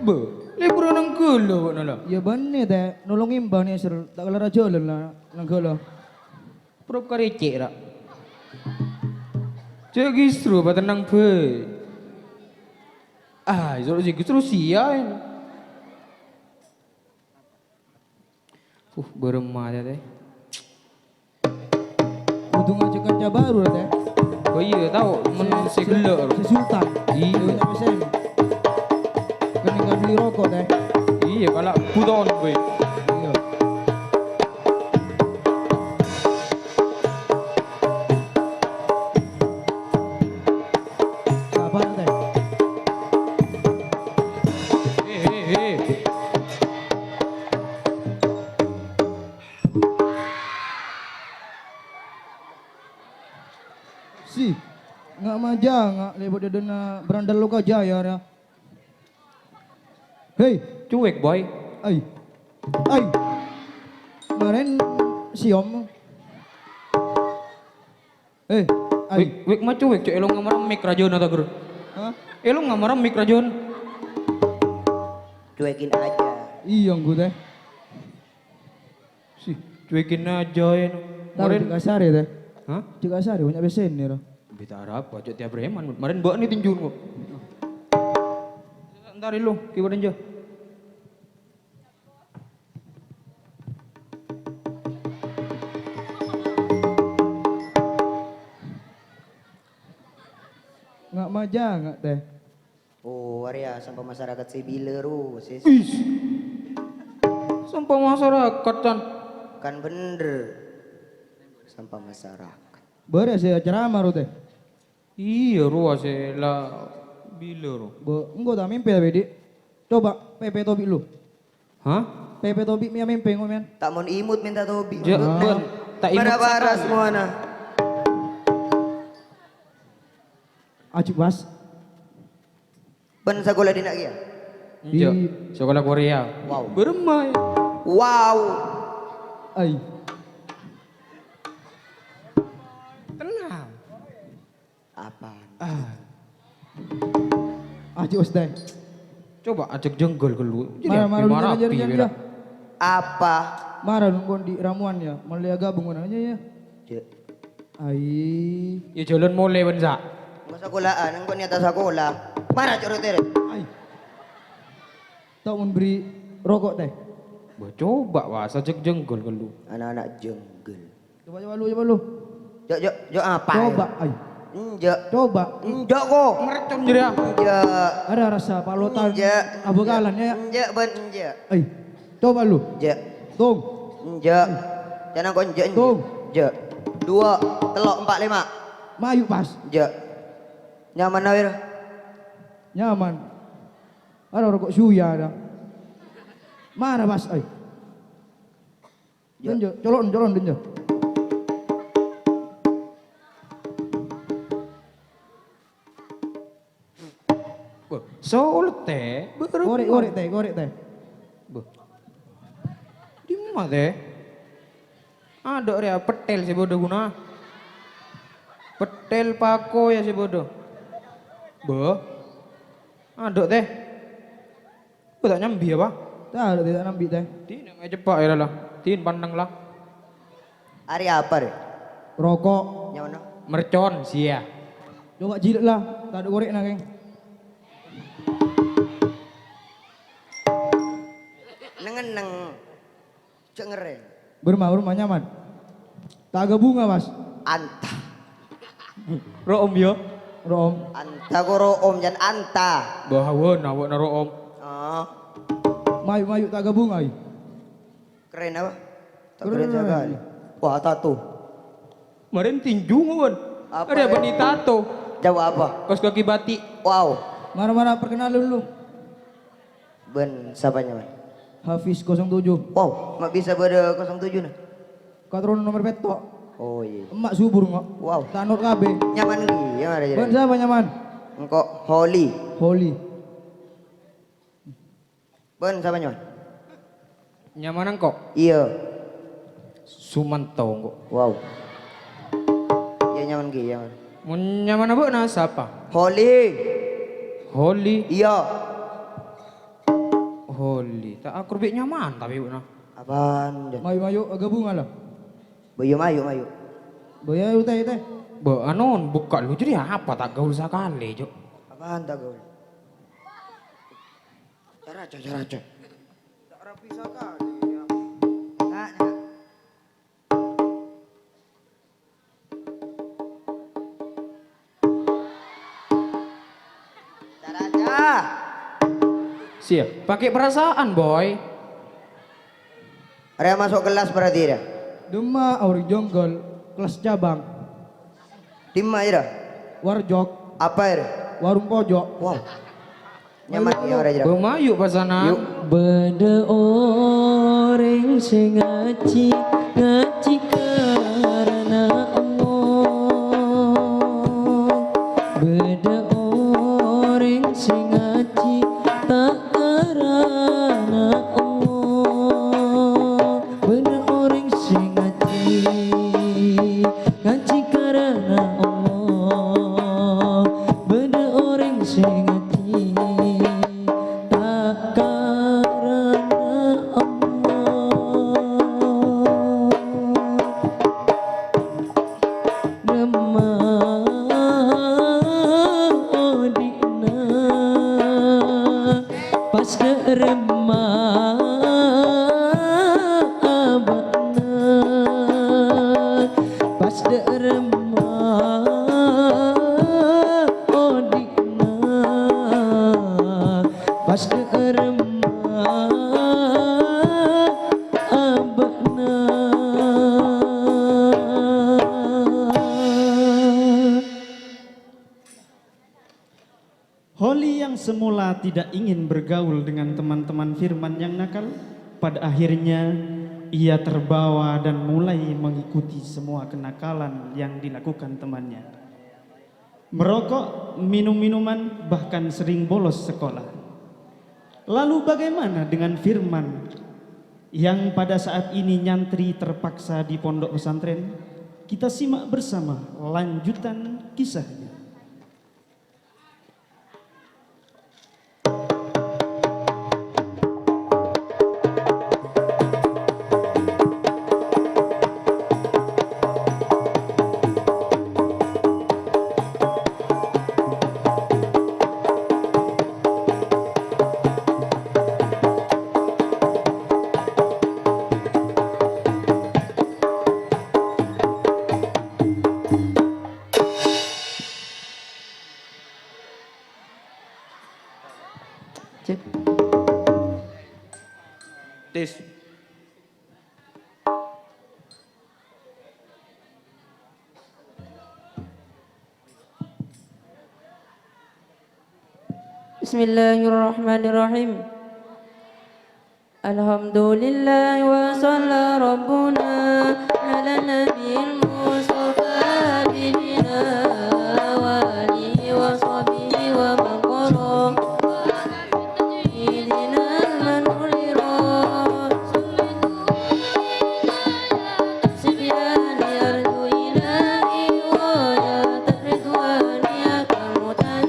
Bâ, libur nang ghâlâ, kok, nala? Iyâ, bânnè, Tè. Nolong imbang, nè, ser, ta' kèra jhâlân, la, nang ghâlâ. Prop karècè', ra. Cè' ghistro, patennang bhâi. Ah, isoro sè ghistro sia, ini. Uh, bârâmma, Tè, Tè. Kodhu ngajhâk kanca bhâru, Tè. Oh iyâ, tao, men sè ghellâ', ro. Sè sultan. Iyâ. Sè sultan pèssè. Kennèng kabelli roko', Tè. Iyâ, kala' buton, boy. Iyâ. Sabar, Tè. He, he, he. Si, nga' maja, nga' lèbât dâdâna Berandal Loka Jaya, rèya. Hei. Cuek, boy. Ai. Ai. Marèn siom. Eh, ai. Wik, wik ma cuek, cok, elong ngamara mik rajona, ta, Gur? Hah? Elong ngamara mik rajona. Cuekin aja. Iyâ, engko', Tè. Si, cuekin aja, ya, no. Tahu. Kemarin cek kasar, ya, Tè? Hah? Cek kasar, ya, banyak pesen, ya, ro. Beta Arab, cok tiap preman. Kemarin bawa nih tinjun, kok. Ntar lu, kibar aja. Nga' maja, nga', Tè. Oh, arèya sampè' masyarakat sè bilâ, ro, sis. Is. Sampè' masyarakat, Tan. Kan bhender. Sampè' masyarakat. Bârâ sè acarama, ro, Tè? Iyâ, rowa sè la bilâ, ro. Bo, engko' ta' mèmpè, Tè, Dik? Coba, pèpè tobi' lu. Hah? Pèpè tobi' mèya mèmpè, engko', mèyan. Ta' mon imut mènta tobi'. Ja, bân. Ta' imut. Bara-bara sakalè. Semuanya. Aju, Bas. Bân sakola dinna' kèya? Enjâ'. Di sakola Korea. Wow. Bârâmma, yâ? Wow. Ai. Tenang. Apaan? Ah. Aji, Ustaz. Coba ajak jenggal ghâllu. Mara, mara, mara, mara, mara. Apa? Mara, nunggu di ramuan, yâ. Mèlè gabung, nanya, yâ. Cek. Ai. Yâ, jhâlân molè, bân, sa'. Engko' sakola'an, engko' niyata sakola. Mara, coro' tèrè. Ai. Tao mon beri roko', tè. Wah, coba, wah, sajâk jenggal ghâllu. Ana'-ana' jenggal. Coba, coba lu, coba lu. Jâ', jâ', jâ', apa? Coba, ai. Enjâ'. Coba. Enjâ', ko. Mercon jârèya. Enjâ'. Ada rasa palotan. Enjâ'. Abakalan, yâ. Enjâ', bân, enjâ'. Ai. Coba lu. Jâ'. Tung. Enjâ'. Canang ko' enjâ', enjâ'. Tung. Jâ'. Dua, tello', empa', lèma'. Mayu pas. Jâ'. Nyaman, Nawir? Nyaman. Ada roko' suya, ada. Mana pas, ai? Jâ'. Denjâ', colo'en, colo'en, denjâ'. Wah, soltè, bârâmma. Korè', korè', tè, korè', tè. Bâh. Dimma, tè? Adâ' rèya pettèl sè bâdâ ghuna. Pettèl pako yâ sè bâdâ. Bâh. Adâ', tè. Kok ta' nyambi, apa? Ta', ta' nyambi, tè. Dinna' mè' ceppa' yâ, la. Din pannang, la. Arè apa, rè? Roko'. Nyamana? Mercon, siya. Coba jilid, la. Tadâ' korè'na, kèng. Neng-enneng. Cè' ngerrèng. Bârâmma, bârâmma, nyaman. Taga bunga, Mas. Anta. Ro'om, yâ? Ro'om. Anta ko ro'om, jân anta. Bâh, awâna, awâna ro'om. Oh. Mayu', mayu', taga bunga, ai. Keren apa? Tak keren sekali. Wah, tato. Marèn tinju, mon. Apa, ya? Bânnè tato. Jawab apa? Kaos kaki batik. Wow. Mara-mara perkenal dulu. Bân sapa, nyaman? Hafiz kosong tujuh. Wow, ma' bisa bâdâ kosong tujuh, na? Katerronan nomer pètto'. Oh, iyâ. Emma' subur, ngo'. Wow. Tanur kabeh. Nyaman, ngghi, ya, mara, bân sapa, nyaman? Engko' Holi. Holi. Bân sapa, nyaman? Nyamana engko'? Iyâ. Sumanto engko'. Wow. Iyâ, nyaman, ngghi, nyaman. Mon nyamana bâ'na sapa? Holi. Holi? Iyâ. Holi. Ta' akrab bi' nyaman, tapè bâ'na. Apaan, Jon? Mayu', mayu', gabungan, la. Bâ, iyâ, mayu', mayu'. Bâ, iyâ, utai, utai. Bâ, anu, bukka' lu, jadi apa ta' gaul sakalè, Jo? Apaan ta' gaul? Caraca, caraca. Tak rapi sakali, ya. Nak, nak. Caraca. Siap. Pakai perasaan, Boy. Rèya maso' kellas berarti, rèya? Dimma, aur jonggol, kelas cabang. Dimma, ira? Warjok. Apa, ira? Warung pojok. Wow. Nyaman, ya, ora, ira? Bâ, mayu' pasanan. Yuk. Bâdâ orèng sè ngajhi, ngajhi karana Allah. Bâdâ orèng sè ngajhi ta' karana Allah. Bâdâ orèng sè ngajhi, ngajhi karana Allah. Bâdâ orèng sè ngajhi ta' karana Allah. Remma odi'na, pas dâ' remma abâ'na, pas dâ' remma odi'na, pas dâ' remma abâ'na. Holly yang semula tidak ingin bergaul dengan teman-teman Firman yang nakal, pada akhirnya ia terbawa dan mulai mengikuti semua kenakalan yang dilakukan temannya. Merokok, minum minuman, bahkan sering bolos sekolah. Lalu bagaimana dengan Firman yang pada saat ini nyantri terpaksa di pondok pesantren? Kita simak bersama lanjutan kisahnya. Cek. Tes. Bismillahirrahmanirrahim. Alhamdulillah wa salla rabbuna ala nabiyil mustafa habibina wa alihi wa sahbihi wa man qala. Sayyidina man ulira. Sibyani arju ilahi wa ya ridwani akamutan.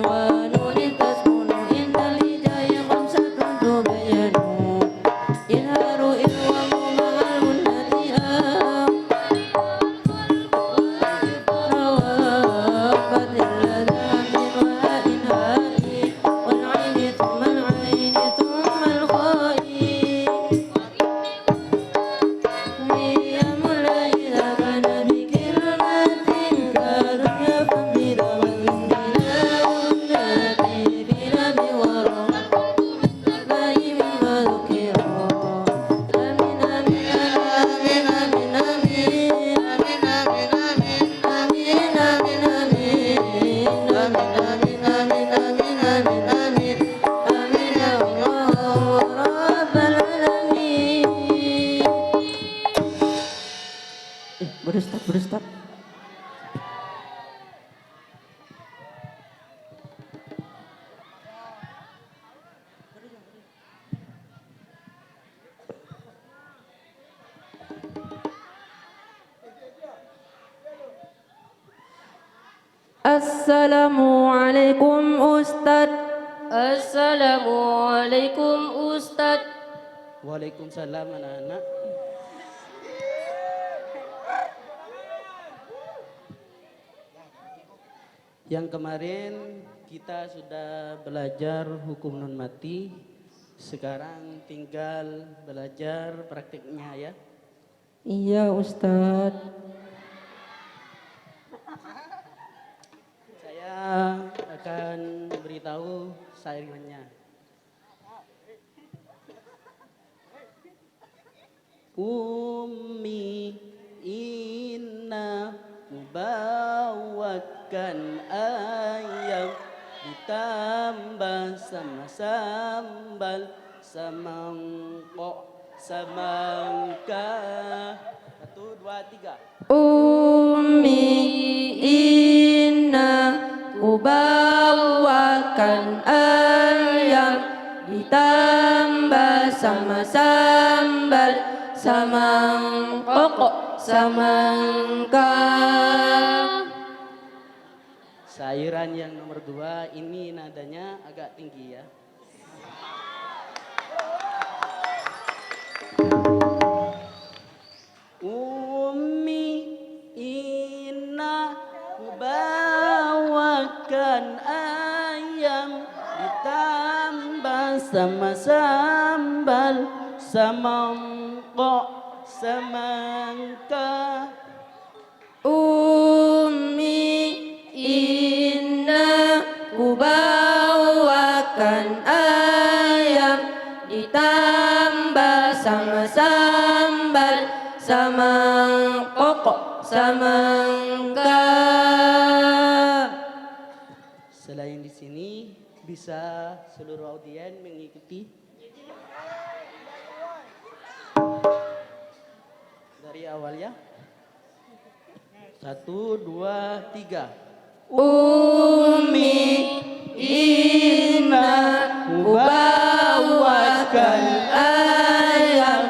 Wa nuri taskunu indal hijai khamsatun tubayyanu. Izharu irwamu ma'al munnati. Rawa fadil ladati wa inhati. Wal aini tsummal aini tsummal khoi. Eh, buru stop, buru stop. Assalamualaikum, Ustadz. Assalamualaikum, Ustadz. Waalaikumsalam, anak-anak. Yang kemarin kita sudah belajar hukum non mati, sekarang tinggal belajar prakteknya, ya. Iya, Ustadz. Saya akan beritahu sairannya. Ummi, inna, kubawakan ayam, ditambah sama sambal, samangkok, samangka. Satu, dua, tiga. Ummi, inna, kubawakan ayam, ditambah sama sambal, samangkok, samangka. Sairan yang nomor dua ini nadanya agak tinggi, ya. Ummi, inna, kubawakan ayam, ditambah sama sambal, samangkok, samangka. Ummi, inna, kubawakan ayam, ditambah sama sambal, samangkok, samangka. Selain di sini, bisa seluruh audiens mengikuti dari awal, ya. Satu, dua, tiga. Ummi, inna, kubawakan ayam,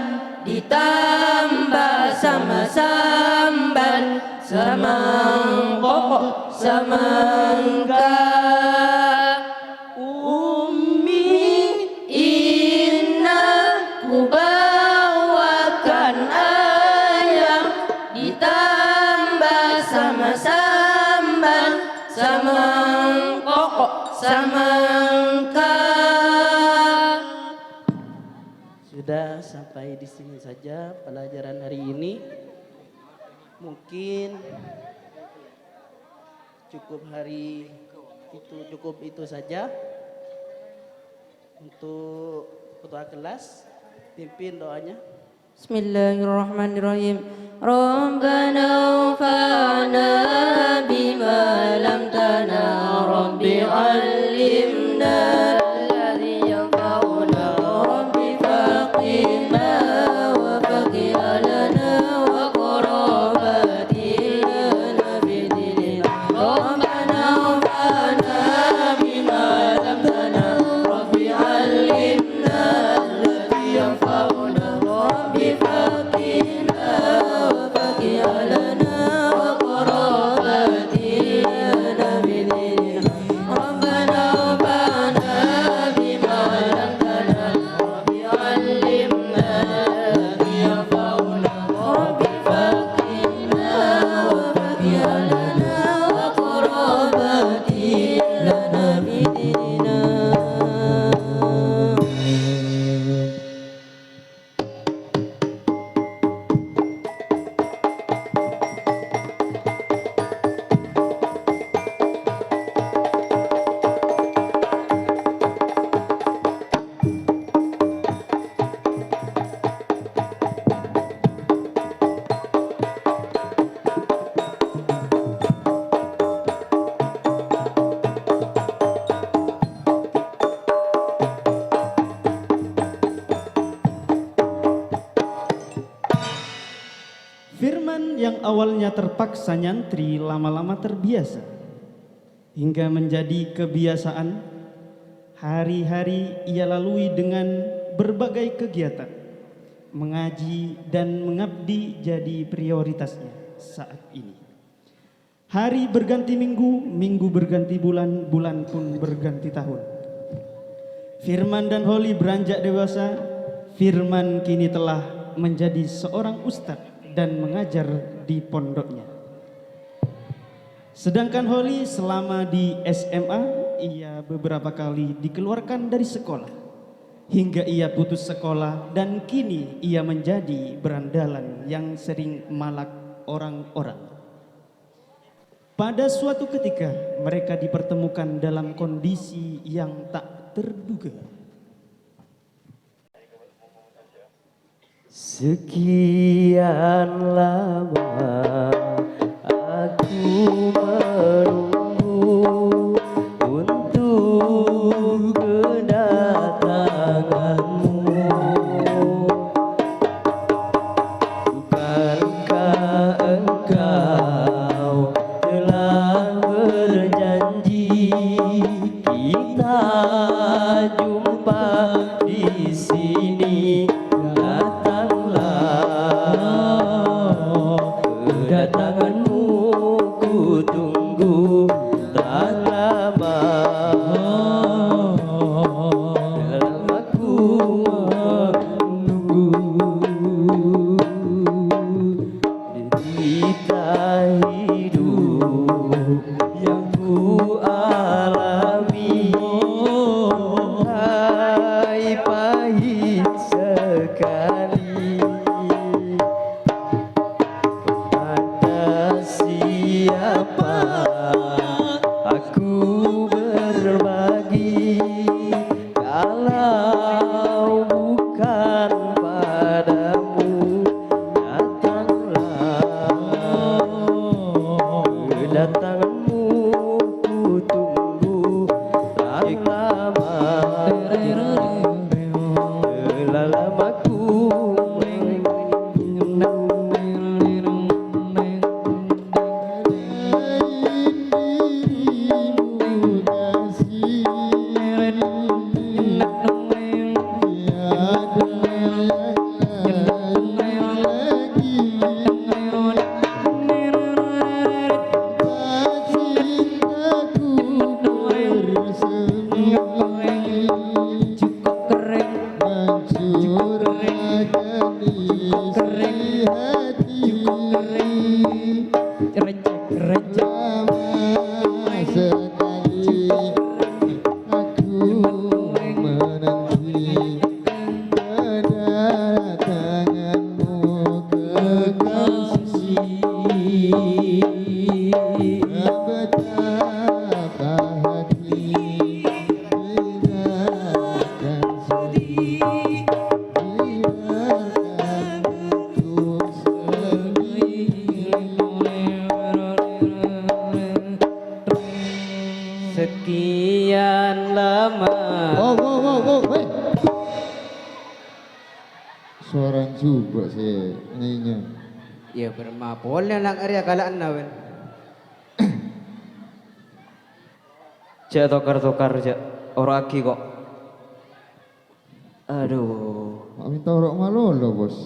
ditambah sama sambal, samangkok, samangka. Ummi, inna, kubawakan ayam, ditambah sama sambal, samangkok, samangka. Sudah sampai di sini saja pelajaran hari ini. Mungkin cukup hari itu, cukup itu saja. Untuk ketua kelas, pimpin doanya. Bismillahirrahmanirrahim. Rabbana anfa'na bima 'allamtana, Rabbi 'allimna alladzi yanfa'una, Rabbi faqqihna wa faqqih ahlana wa qarabatina fi dinina. Rabbana anfa'na bima 'allamtana, Rabbi 'allimna alladzi yanfa'una, Rabbi faqqihna wa faqqih ahlana wa qarabatina fi dinina. Rabbana anfa'na bima 'allamtana, Rabbi 'allimna alladzi yanfa'una, Rabbi faqqihna wa faqqih ahlana wa qarabatina fi dinina. Firman yang awalnya terpaksa nyantri lama-lama terbiasa, hingga menjadi kebiasaan. Hari-hari ia lalui dengan berbagai kegiatan, mengaji dan mengabdi jadi prioritasnya saat ini. Hari berganti minggu, minggu berganti bulan, bulan pun berganti tahun. Firman dan Holi beranjak dewasa. Firman kini telah menjadi seorang ustadz dan mengajar di pondoknya. Sedangkan Holi selama di S M A, ia beberapa kali dikeluarkan dari sekolah, hingga ia putus sekolah dan kini ia menjadi berandalan yang sering malak orang-orang. Pada suatu ketika, mereka dipertemukan dalam kondisi yang tak terduga. Sekian lama aku menunggu untuk kedatanganmu. Bukankah engkau telah berjanji kita jumpa di sini? Datanglah ke Curagani hati. Recek, recek. Lama sekali aku menanti kedatanganmu, kekasih. Betapa hati tidak akan sedih. Sekian lama. Wow, wow, wow, wow, weh. Suara jubuk sih, nyanyi. Ya, berma pole anak area kalaan nawen. Cek tokar-tokar, cek. Ora agi kok. Aduh. Mak minta orok malolo, Bos.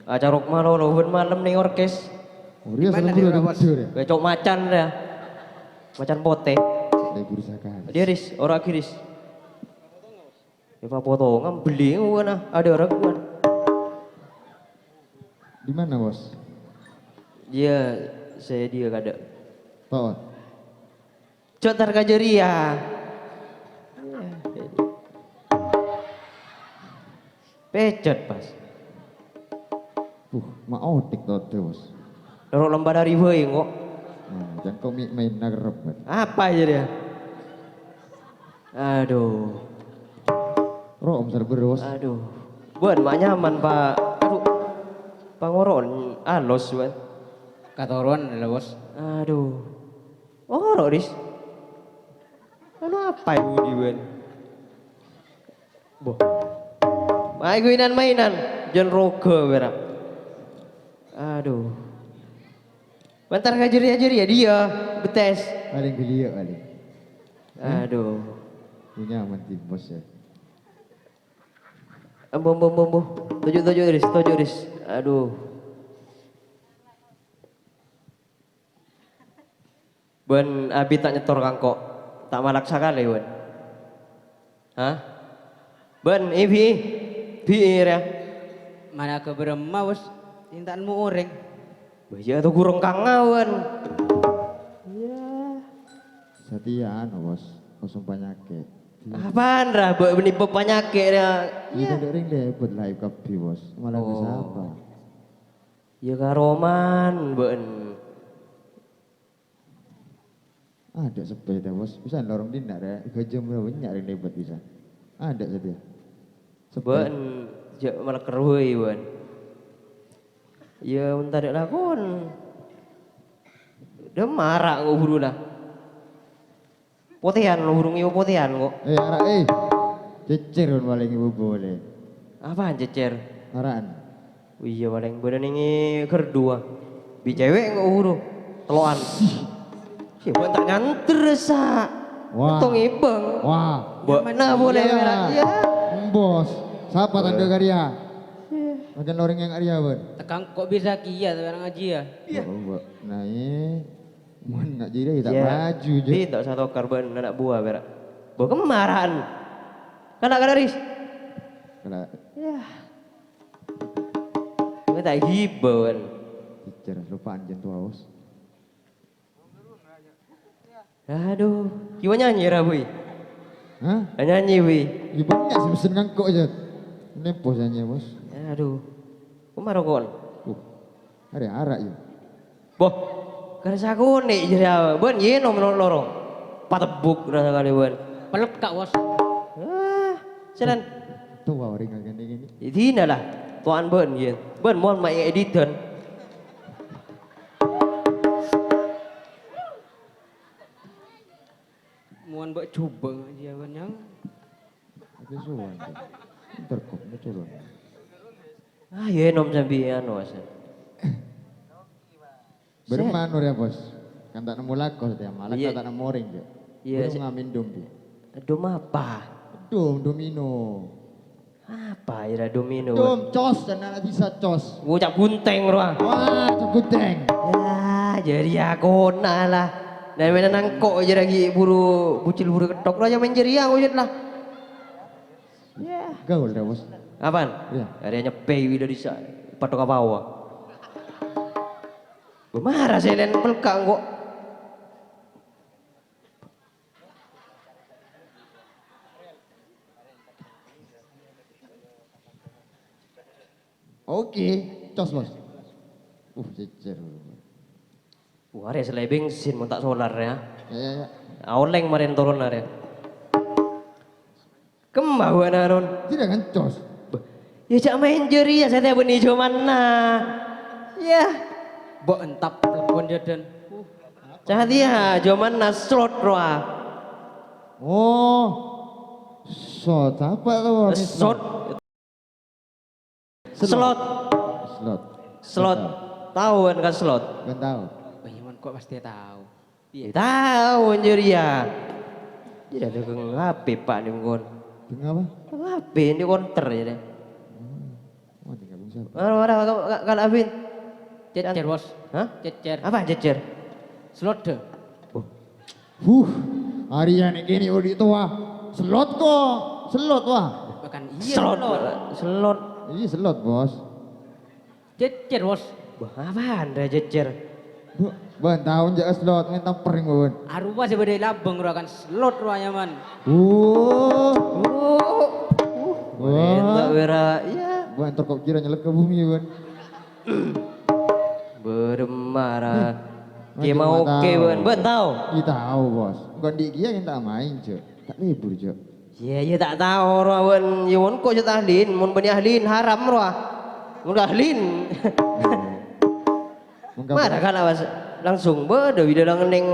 Acarok malolo, ben malem ning orkes. Oh, iya, Gimana selalu dia, ada Bos? Betul, ya? Becok macan ya. Macan putih. Saya guru sekali. Dia, Ris, ora agi, Ris. Ya, Pak Potongan beli ngono, ada orang kan. Di mana, Bos? Dia, saya dia kada. Pak, Bos. Cok tar ka jârèya. Pècèt, pas. Buh, ma' otik todhâ, Bos. Loro lomba lari bhâi, engko'. Nah, jâ' engko' mi-, maènna kerrep, Bos. Apa jârèya? Aduh. Ro'om sarbâr, Bos. Aduh. Bân, ma' nyaman, Pak. Aduh. Pangoro'on alos, Bân. Katorowan lho, Bos. Aduh. Oro', Ris. Anu apa ibu diwen? Boh. Main mainan-mainan. Jân roga, pèra'. Aduh. Bentar ngajari-ajari ya dia, betes. Paling geliat paling. Hah? Aduh. Punya aman tim, Bos, ya. Ambo, ambo, ambo, ambo. Toju', toju', Ris. Toju', Ris. Aduh. Bân abi ta' nyetor ka engko'. Ta' malak sakalè, bân. Hah? Bân, eh, bi'. Bi', rèya. Managhâ bârâmma, Bos? Inta'an mo orèng. Bâ, iyâ, to gurung kangawan. Iyâ. Satèya anu, Bos. Kosong panyakè'. Apaan, ra? Bâ, bânnè bâb panyakè', rèya. Iyâ, tadâ' rèng lèbât live kabbhi, Bos. Malah Oh. Sapa? Iyâ, karoman, bân. Adâ' sepeda, Bos. Bisa lorong dinna', rè. Gajah mula banyak rè lèbât bisa. Adâ' satèya. Sepeda. Bân, jâ' malekker bhâi, bân. Iyâ, mon tadâ' lakon. Dâ' mara' kok buru la. Potèyan, buru ngèbâ potèyan kok. Eh, ara', eh. Cècèr, bân, palèng ngèbâ bolè. Apaan cècèr? Ara'an. Oh iyâ, palèng bâdâ nèng è ghârdhu, ah. Bi' cèwèk engko' buru. Tello'an. Sih. Sih, bân ta' nyanter, sa'. Wah. Tong ebang. Wah. Bâ-, Mana boleh Iya. Merah, iya. Bos. Sapa tandhâ karya? Iya. Makin loreng yang karya, bân. Tekang kok bisa kia, tekang ngaji ya? Iya. Oh, Mbak. Nah, iya. Mon ngaji deh, tak Iya. Maju, Jo. Di, tak usah tokar, bân. Anak buah, pèra'. Bâ' kemarahan. Kana', kana', Ris. Kana'. Yah. Gue tak hibauan. Cècèr, lupaan jân tuwa, Bos. Aduh, kiwa nyanyi ra, Bui? Hah? Ah, nyanyi, Bui. Iyâ, bânnya' sè mesen ngangko', Jat. Nempo sè nyanyi, Bos. Aduh. Kok marokon? Uh, arè ara', yâ. Boh, kan sakonè' jârèya, bân yè nom lorong. Patebbuk rasa kalèwan. Pelek, Kak, Bos. Ah, sèlan. Tuwa orèng ngene-ngene. Dina lah, tuwan bân, yâ. Bân, mon ma' editan. Muan bak coba ngaji awan yang. Itu suwan, Cok. Ntar kok, ini turun. Ah, ya, nom sambi anu, Hasan. Berman, Sè- ora, Bos. Kan tak nemu lakos, dia malah Iya. Tak nemu ring, Cok. Iya, Belum sè- ngamin dom, dia. Dom apa? Dom, domino. Apa ira domino? Dom, cos, dan anak bisa cos. Ngucap gunting, roh. Wah, cok gunting. Ya, jadi aku lah. Nah, mana nangkok aja lagi buru bucil buru ketok, roh, yang main jari aku aja lah. Ya. Gaul dah, Bos. Apaan? Iya. Arèya nyeppè wi dâri sa-, patok apa wa? Bâ mara sè lèn pelka' engko'. Oke, cos, Bos. Uh, cècèr. Wah, arèya sè lè bensin mon ta' solar, ya. Ya, ya, ya. Aolèng marèn toron arèya. Kemma bâ'na, Ron? Tidak kan, cos. Bâh, ya, jhâ' maèn jârèya satèya bânnè jhâmanna. Ya. Mbok entap telepon jhâdhân. Ca'na satèya jhâmanna slot rowa. Oh. Slot apa tuh? Slot. Slot. Slot. Slot. Tahu kan, kan slot? Kan tahu. Oh, iya, mon kok pasti tahu. Iya. Tahu, anjir, ya. Jadi ada keng H P, Pak, ini, kon. Keng apa? Keng H P ini konter, ya, deh. Hmm. Oh, tinggal bisa. Ora, ora, ka-, ka-, kan Abin. Cècèr, Bos. Hah? Cècèr. Apa cècèr? Slot, deh. Oh. Huh, arèya nèkè nè odi' towa. Slot kok. Slot, wah. Bukan iya, slot. Slot. Slot. Iya, slot, Bos. Cècèr, Bos. Wah, apaan dâ cècèr? Bu, bân, taon jhâ' slot, ngèntam pering, bân. Arowa sè bâdâ è Labang rowa kan slot rowa nyaman. Wuh. Wuh. Wah. Enak, wèra. Iya. Bân, terkop kira nyelek ke bumi, bân. Beremara. Ih, Ki mau oke, bân. Bân, tao? Iya, tao, Bos. Bukan di dia yang tak main, Cok. Tak libur, Cok. Iya, iya, ta' tao rowa bân. Iyâ, mon kok jhâ' ta' ahlin, mon bânnè ahlin, haram rowa. Mon ahlin. Mara kan, Mas, langsung bâdâ wi dâlâng neng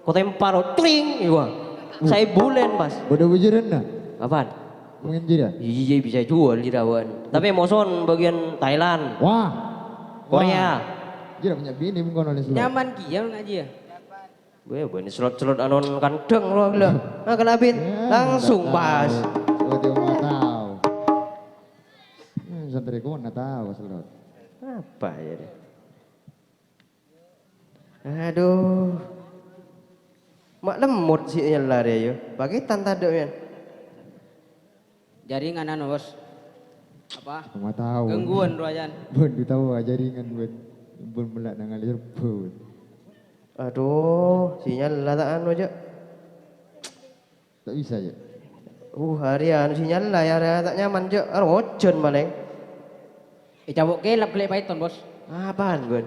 Kota Empar, tring, iya. Uh. Saè bulèn, Mas. Bâdâ bujurânna? Apaan? Mungkin jârèya? Iya, bisa jual di Rawan. Tapi moson bagian Thailand. Wah. Korea. Wah. Jârèya punya bini mungkin oleh. Nyaman kèya ngajhi ya? Weh, bânnè selot-selot anon kandhâng rowa ghellâ'. Nah, kena bin. Ya, langsung nggak tahu. Pas. Seperti orang nggak tahu. Hmm, santri ku nggak tahu selot. Apa ya deh? Aduh. Mak lemot sih nyella deh, yo. Paketan tadâ', men. Jaringan anu, Bos. Apa? Sama tahu. Gangguan rowa jhân. Bun, tahu jaringan, bun. Bun melak nang alir, bun. Aduh, sinyal la ta' anu, Cok. Tak bisa, Cok. Uh, arèya anu sinyal la, ya, arèya ta' nyaman, Cok. Aro ojhân palèng. Eh, cabok kelap kelek Python, Bos. Apaan, bun?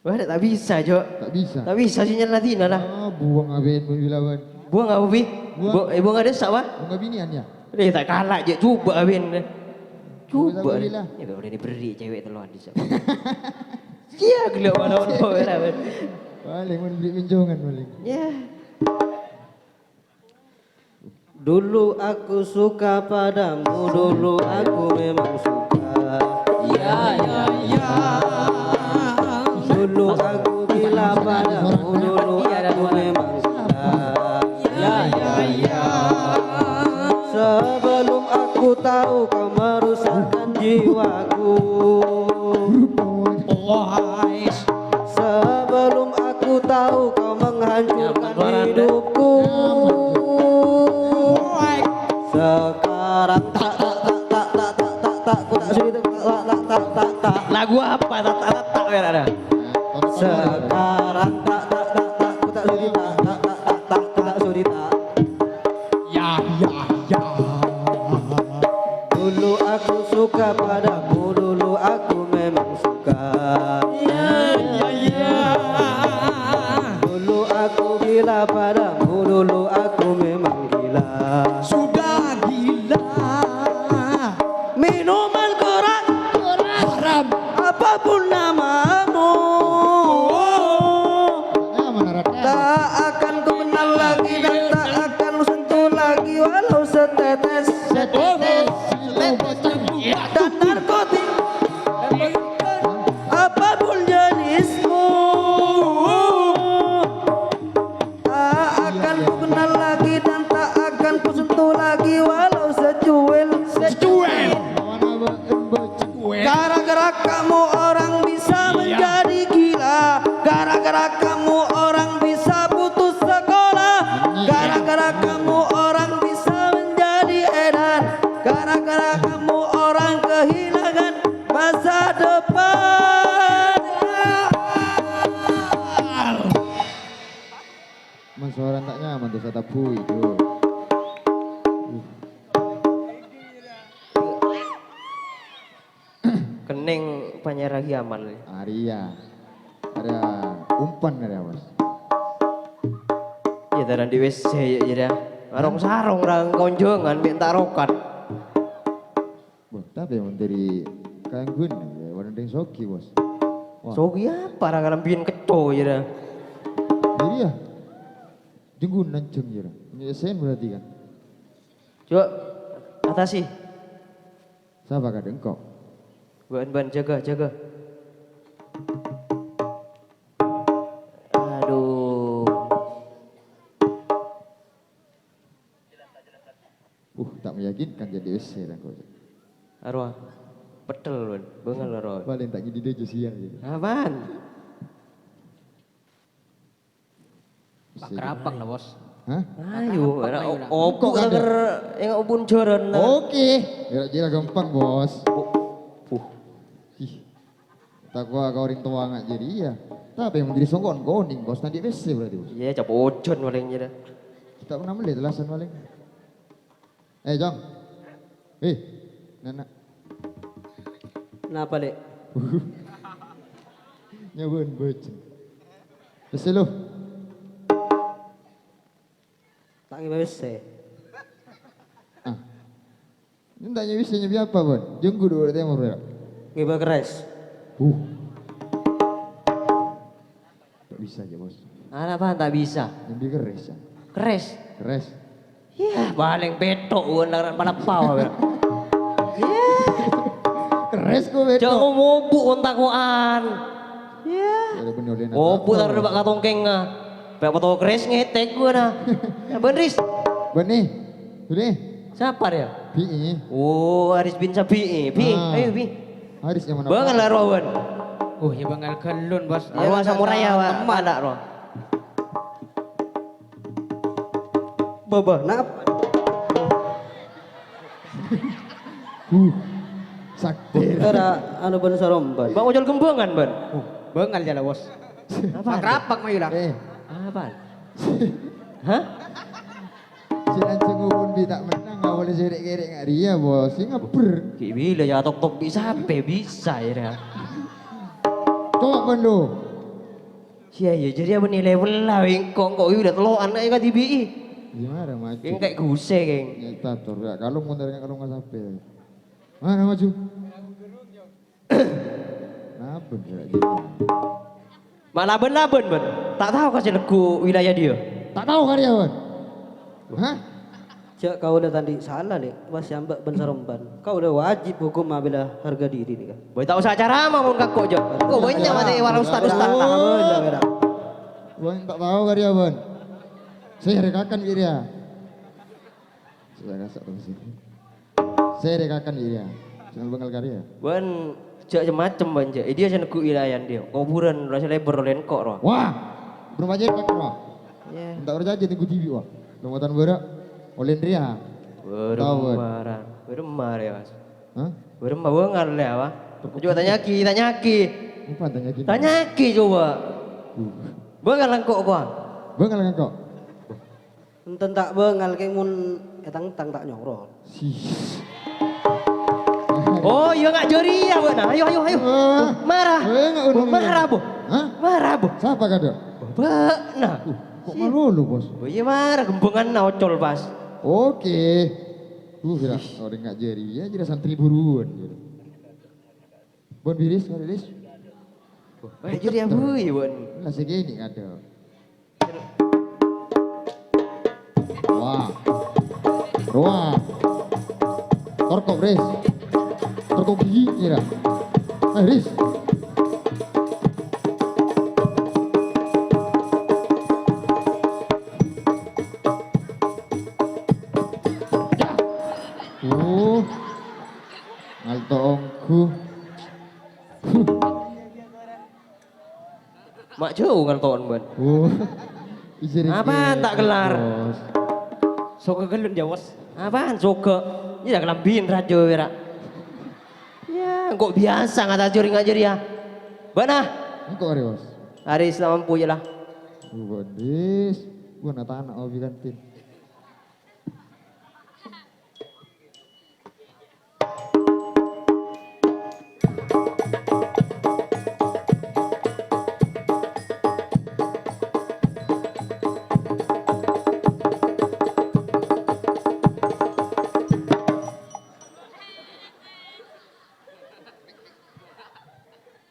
Wah, ta' bisa, Cok. Tak bisa. Ta' bisa sinyal ladina lah. Ah, buang aben, Bun Wilawan. Buang apa, Bi? Buang. Bu-, eh, buang ada sak, Pak? Buang binian, ya? Eh, ta' kala, Cok. Coba aben. Coba. Coba, Bi, lah. Ya, udah diberi cewek teloan di sana. Iya, gelo mana-mana, Ben. Paling, men, beli minjongan, paling. Ya. Dulu aku suka padamu, dulu aku memang suka. Ya, ya, ya. Dulu aku gila padamu, dulu aku memang gila. Ya, ya, ya. Sebelum aku tahu kau merusakkan jiwaku. Sebelum aku tahu kau menghancurkan hidupku. Sekarang tak, tak, tak, tak, tak, tak, tak, tak, ku tak sudi tak, tak, tak, tak, tak, tak. Lagu apa? Tak, tak, tak, tak, ya, ada. Sekarang tak, tak, tak, tak, ku tak sudi tak, tak, tak, tak, tak, ku tak sudi tak. Ya, ya, ya. Dulu aku suka padamu, dulu aku memang suka. Ya, ya, ya. Dulu aku gila padamu, dulu aku memang gila. Sudah gila. Minuman keras, keras, haram. Apapun namamu. Nah, mana rata? Tak akan ku kenal lagi dan tak akan ku sentuh lagi walau setetes. Setetes. Dan narkotik. Apapun jenismu. Tak akan ku kenal lagi dan tak akan ku sentuh lagi walau secuil. Secuil. Gara-gara kamu orang bisa menjadi gila. Gara-gara kamu orang bisa putus Mon soro ta' nyaman, dosa tabu itu. Kennèng panyèra ghi' amal. Arèya. Arèya umpan arèya, Bos. Iyâ, ta' andi' W C, iyâ, iyâ. Sarong-sarong ra konjhângan mè' ta' rokat. Wah, tapè mon dâri kaangghuwân, iyâ, bâdhân rèng soghi, Bos. Wah. Soghi apa, ra ngalambiyân kèco, iyâ, ra. Iyâ. Jhengghuna jheng, iyâ, ra. Nyèsèn berarti kan. Coba atasi. Sapa kadhâng kok? Bân, bân, jâgâ, jâgâ. Aduh. Uh, ta' meyakinkan jadi W C ra kok. Arowa. Petel, bân. Bângal, arowa. Palèng ta' ngèdhing dâjâ siang, ya. Apaan? Pak Rapang lah, Bos. Hah? Ayo, Pak Rapang, ayo lah. Opo kok ada? Ker, yang obun joran, nah. Oke. Ya, kira gampang, Bos. Oh, puh. Ih. Takwa ka orèng towa nga' jârèya. Tapè mon dâri songko'an konèng, Bos, tadi W C berarti, Bos. Iyâ, cap ojon palèng jârèya. Kita pernah melihat alasan palèng. Eh, Cong. Eh, Nana. Napa, Lè'? Nyabân bâjâ. Pèssè lu. Ta' ngibâ pèssè. Ah. Ini ta' ngibâ pèssè, ngibâ apa, Bun? Junggu dulu, temor, ya. Ngibâ kerrès. Uh. Tak bisa aja, Bos. Ana apaan tak bisa? Nyambi kerrès, ya. Kerrès? Kerrès. Yah, palèng pètho', won, larang palappau, ya. Yah. Kerrès kok pètho'. Jhâ' ngomobu' won tako'an. Yah. Ya, udah bener, udah enak. Ngobu' taruh di bak katongkèngnga. Pèk foto kerrès ngètèk gua, nah. Ya, Bun Ris. Bun nih. Bun nih. Sapa dia? Bi'i. Oh, Aris bin Sabi'i. Bi, ah. Ayo, Bi. Aris yang mana? Bângal la rowan. Oh, ya bângal ghâllu, Bos. Arowa samurai ya, Pak. Teman. Ada, roh. Baba, napa? Uh, sakti. Era anu bân saromban. Bang ojol kembângan, Bân. Oh, bângal jâ la, Bos. Apaan? Makrapag mayu la. Eh. Apaan? Hah? Sè lanjhâng ngobun bi' ta' mennang, awalè sè rèk-kèrèk nga' rèya, Bos. Sè ngebbher. Ghi' bilâ ya tok-tok bi' sampè' bisa ya, ra. Coba, Bun, lu. Sia, ya, jârèya bânnè level la, wèng kok, kok, udah tello' ana' kadhibi'. Gimana, maju? Kèng kayak gusè, kèng. Ya, tator, ya, kalung, kalung nggak sampai. Mana, maju? Nabun, ya, gitu. Mak labân-labân, Bân. Ta' tao ka sè neggu' wilayah dia. Ta' tao ka dia, Bân. Hah? Jhâ' kaulâ ta' andi' sala, Lè', pas sè amba' bân saromban. Kaulâ wajib hukum mabella harga diri, nèka. Bâi ta' osa carama mon kako, jâ'. Kok bânnya' matè wala ustad-ustad. Bân, ta' tao ka dia, Bân. Sè rèkakan bi' dia. Sè rèkakan bi' dia. Sè rèkakan bi' dia. Jangan bângal ka dia. Bân jhâ' macem-macem, Bân, jhâ'. È dia sè neggu' wilayah dia. Koburân, rasa lebar, lèngko', roh. Wah! Berapa jepang, roh? Iya. Entar berjanji tunggu T V, wah. Lomatan bârâ'. Olèn rèya. Tao, Bân. Bârâmma ra, Bârâmma rèya, Mas. Hah? Bârâmma bângal rèya, wah. Coba tanyaki, tanyaki. Apa tanyaki? Tanyaki coba. Uh. Bângal lèngko' kowa. Bângal lèngko'. Enten ta' bângal, kèng mon ètangtang ta' nyorot. Sis. Oh, iya, nga' jârèya, Bân. Ayo, ayo, ayo. Eh. Mara. Eh, nga' ono. Mara, Bu. Hah? Mara, Bu. Sapa kadhâ'? Bâ'na. Uh, kok malolo, Bos? Oh, iya, mara. Kembânganna ocol pas. Oke. Uh, kira orèng nga' jârèya, jârèya santri buruan, gitu. Bun Biris, Bun Biris. Wah, jârèya, Bu, ya, Bun. Lah, sè kènè' kadhâ'. Wah. Wah. Torkop, Ris. Torkop gigi, kira. Eh, Ris. Ya. Uh. Ngalto ongghu. Ma' jhâu ngalto'en, Bân. Oh. Apaan ta' kellar? Bos. Soga ghâllu, ya, Bos. Apaan soga? Iyâ, kalambhina rajâ, wèra. Ya, engko' biyasa ngata jârèya, jârèya. Bâ'na? Engko' arè, Bos. Arè Islam ampu, ya lah. Oh, Bos. Wah, na tana obi kantin.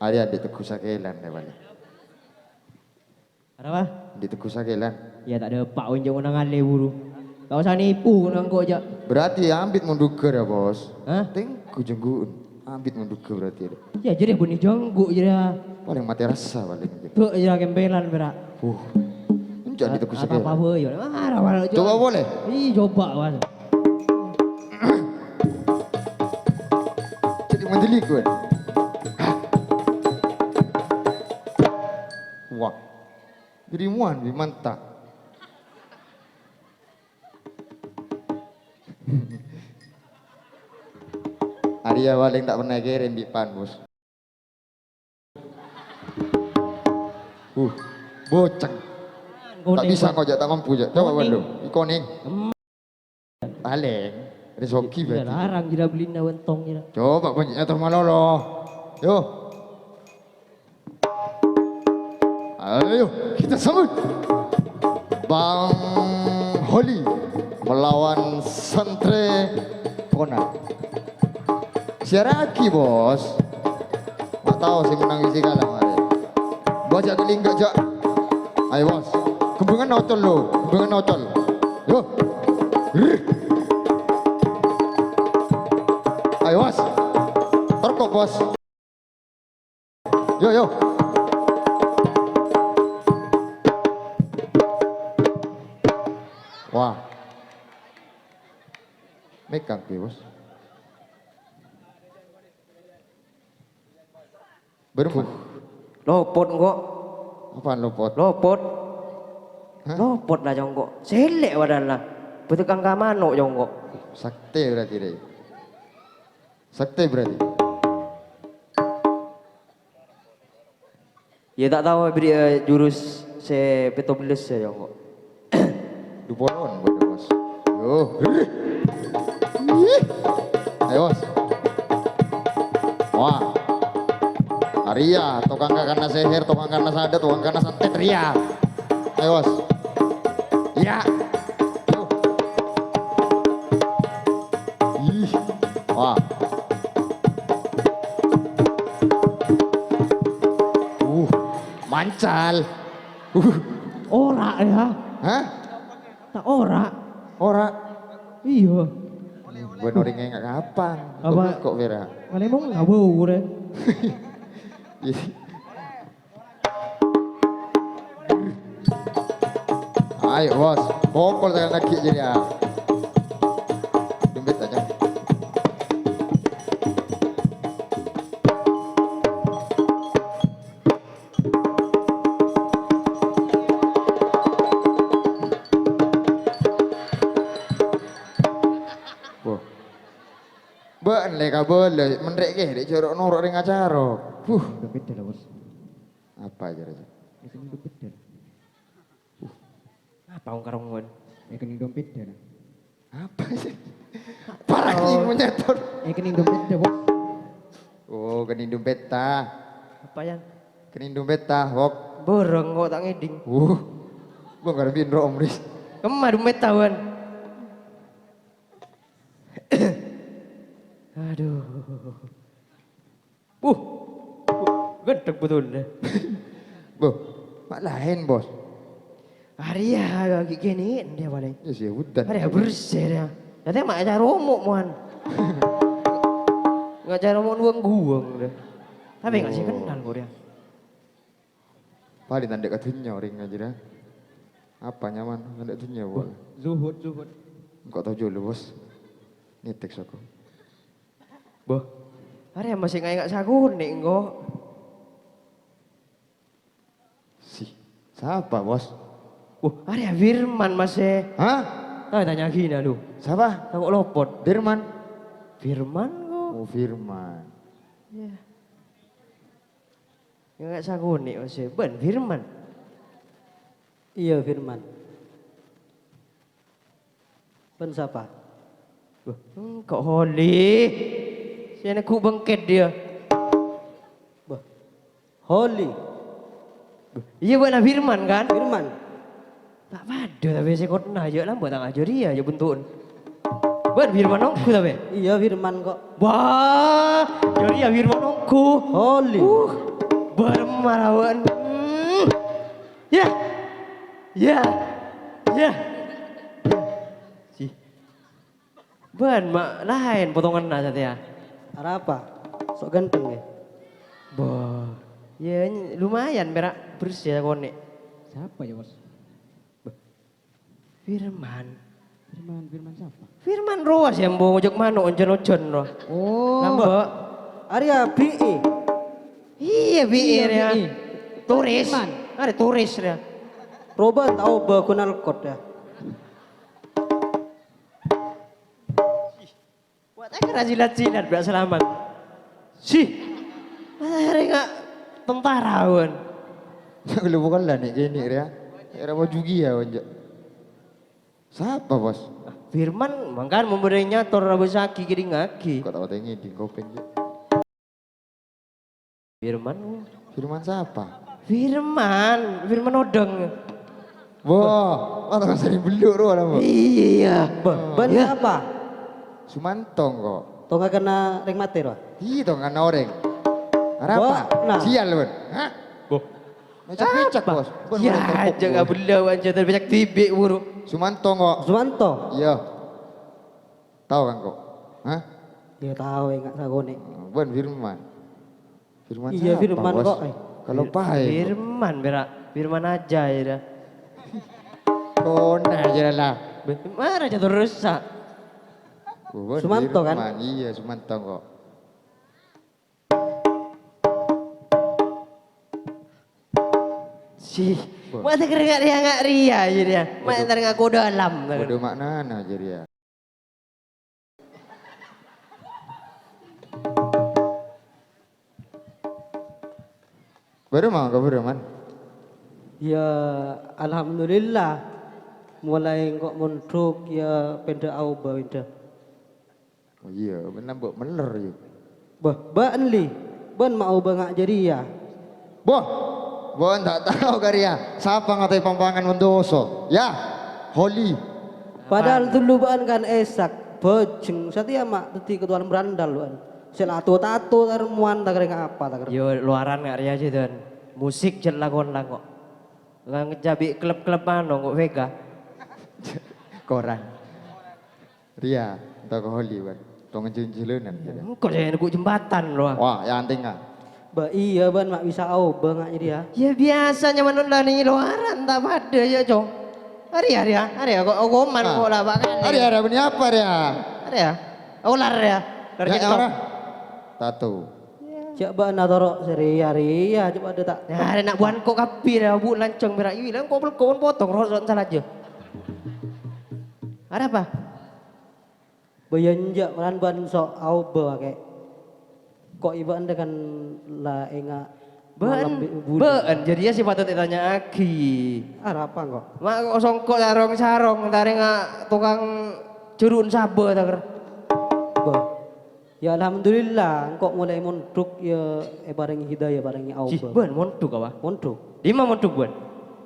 Arèya andi' tegghu sakèlan, ya, palèng. Arapa? Andi' tegghu sakèlan. Ya, ta' dâpa' onjhângan ngalè buru. Ta' osa nipu nangko' jâ'. Berarti ambit mon dughâr ya, Bos? Hah? Tèngghu jhânggu'en. Ambit mon dughâr berarti. Ya, jârèya bânnè jhânggu' jârèya. Palèng matè rassa palèng. Tuh, ya, kempelan, pèra'. Uh. Enjâ' andi' tegghu sakèlan. Apa-apa, ya. Ah, arapa, coba. Coba boleh? Ih, coba, Bos. Jadi mandeli gue. Wah. Jadi muan, bi mantap. Arèya palèng ta' pernah kèrèm bi' pan, Bos. Uh, boceng. Ta' bisa kok, jâ' ta' mampu, jâ'. Coba, Koning. Waduh, i koning. Em. Palèng, Resoki berarti. Larang jârèya bellina bântong jârèya. Coba, Bos, ator malolo. Yo. Ayo, kita sambut Bang Holi melawan Santre Kona. Siarraghi, Bos. Ma' tao sè mennang bisi kala, marè. Bos, jâ' kalingga, jâ'. Ayo, Bos. Kembhângan ocol, lo. Kembhângan ocol. Yo. Rrr. Ayo, Bos. Torkok, Bos. Yo, yo. Wah. Mèkang, Bos. Berempat. Duh, lopot, engko'. Apaan lopot? Lopot. Hah? Lopot la, Cong, engko'. Sèlè' padahal la. Bâdâ kangka mano', Cong, engko'. Sakti berarti, deh. Sakti berarti. Ya, ta' tao bâriyâ jurus sè pètto bellâs ya, Cong, engko'. Dupolon, Bos. Yo. Ih. Ayo, Bos. Wah. Arèya, tokang kakanna sèhèr, tokang kakanna sadhâ, tokang kakanna santet, rèya. Ayo, Bos. Iya. Ayo. Ih. Wah. Uh, mancal. Uh. Ora, ya. Hah? Ta' ora. Ora. Iyâ. Bân orèng enga' kapan? Apa? Kok pèra'? Malè mong ngabur, ya. Ayo, Bos. Pokol tangan lagi aja, ya. Dompet aja. Wah. Bâ'na lè kabâlâ, menrè' kè, dek jârâ noro' rèng acara. Huh. Dompet dah, Bos. Apa aja, Raja? Itu dompet dah. Apa wong karongon? Èkennèng dompet dah. Apa sih? Parah nih, oh, menyetor. Èkennèng dompet dah, Bos. Oh, kennèng dompet ta. Apa, Yan? Kennèng dompet ta, Wok. Bârâng kok ta' ngèdhing. Uh. Bâ' ngarep ro, Om Ris. Kemma dompet ta, Wan? Aduh. Wuh, ghântheng betul deh. Boh, ma' laèn, Bos. Arèya ghi' kènè' ndè palèng. Ya, sih, udan. Arèya bersè, ya. Katanya ma' acara omok, Mon. Ngacara omok nuwang-guwang deh. Tapi nggak sih kenal kok dia. Palèng tandhâ ka dhunnya orèng aja, dah. Apa nyaman tandhâ dhunnya, Bos? Zuhud, zuhud. Engko' tao jolo, Bos. Nitèk soko. Boh, arèya masih ngaènga' sakonè' engko'. Sih, sapa, Bos? Wah, arèya Firman masih. Hah? Ah, tanya gina lu. Sapa? Tako' lopot. Firman? Firman kok. Oh, Firman. Iya. Ngaènga' sakonè' masih. Bân Firman. Iyâ, Firman. Bân sapa? Bâh, engko' Holi. Sè neggu' bengket dia. Bâh, Holi. Iyâ, bâ'na Firman, kan? Firman. Ta' padâ tapè sè kotna, yâ lambâ' tang ajâ rèya, yâ buntu'en. Bâ'na Firman ongghu tapè? Iyâ, Firman kok. Wah, yâ rèya Firman ongghu. Holi. Uh, bârâmma la bâ'na. Hmm. Yâ. Yâ. Yâ. Sih. Bân ma' laèn potonganna satèya. Arapa? Sok ganteng, ya? Bâh. Ya, ny-, lumayan pèra' bersè konè'. Siapa ya, Bos? Bâh. Firman. Firman, Firman siapa? Firman rowa sè ambu ngojhâk mano' onjhân-onjhân rowa. Oh. Lambâ'. Arèya B I. Iyâ, B I. Iyâ, rèya. B I. Turis. Firman. Arè turis rèya. Roba tao bâ knalpot ya. Buat apa jilat-jilat, Mbak Selamat? Sih. Arè nga' tentara, bân. Lu bukan lah nek gini ya. Era mau juga ya, Onjo. Siapa, Bos? Firman, mangkana memberi nyator abisagi kiringagi. Kok tau tengeding kopeng, Cuk? Firman. Firman siapa? Firman, Firman Odong. Wah, mana sering beluk roh nama? Iya. Bâh, bân siapa? Sumanto kok. Tongka kena rèng matè roh? Iya, tongka kena orèng. Arapa? Wah, nah. Sial, bân. Hah? Boh. Mecak-mecak, Bos. Bân, ya, bân, aja bân. Nggak bela, aja terpecak tibik, buru. Sumanto kok. Sumanto? Iya. Tao kan kok? Hah? Ya tao, enggak sakonè'. Bân Firman. Firman. Iya, siapa, Firman Bos? Kok, eh. Kalau Fir-, pae. Firman, pèra'. Firman aja, ya dah. Kona aja lah. Beh, mana aja terus, Sa? Bân Sumanto, kan? Firman. Iya, Sumanto kok. Sih, bâh. Masa keringat dia nggak ria aja dia. Masa waduh. Ntar ngaku dalam. Waduh, maknana aja dia. Baru mau ke Buroman? Ya, alhamdulillah. Mulai engko' mondhuk, ya, pèndhâ aobâ, pèndhâ. Oh iya, bener, Mbok, meller, ya. Bâh, bâ'en, Li. Bân ma' aobâ nga' jârèya. Boh, bân ta' tao karè ya. Sapa ngatè pampangan mendoso? Ya, Holi. Padahal dulu bâ'en kan esak, bajeng. Satèya ma' dhâddhi ketua berandal bâ'en. Sè la tato-tato tar muan ta' karè ngapa ta' karè. Yo, luaran nga' rèya jâ, Don. Musik jâ' lakon la kok. Nga' ngejabi klub-klub anu kok Vega. Koran. Ria, entah ke Holi, Wan. Tong jhâlânan, ya. Engko' saya nunggu jembatan, loh. Wah, ya anting, ah. Ba, iya, Ban, mak bisa aobâ, ngak, jadi, ya. Ya, biasa, nyaman lah, nih, luaran, tak pada, ya, Cong. Hari, hari, ya. Hari, ya, kok, kok, man, ah. Kok, lah, Pak, kan? Hari, hari, apa nih, apa, hari, ya? Hari, ya. Ular, ya. Ular ya, jengkol. Orang. Tato. Cak bâ'na toro' sè ria-ria, cak bâ'na ta'. Ya, arè na' buwan ko' kabbhi rè, bu lancong mèra iwi, lan ko' pel-, ko' potong rosok salah aja. Arè apa? Bâjâ enjâ' malan bân so' aobâ kakè. Ko' ibâ enda kan la enga' bân, malem bi-, budi. Bân, jadi ya sè patut ètanya'aghi. Arè apa engko'? Ma' ko' songko' sarong-sarong, tarènga tukang jurun sabâ, ta' ker. Bâ. Ya, alhamdulillah, engko' molaè mondhuk, ya, èparèngè hidayah, parèngè aobâ. Cih, bân, mondhuk apa? Mondhuk. Dimma mondhuk, bân?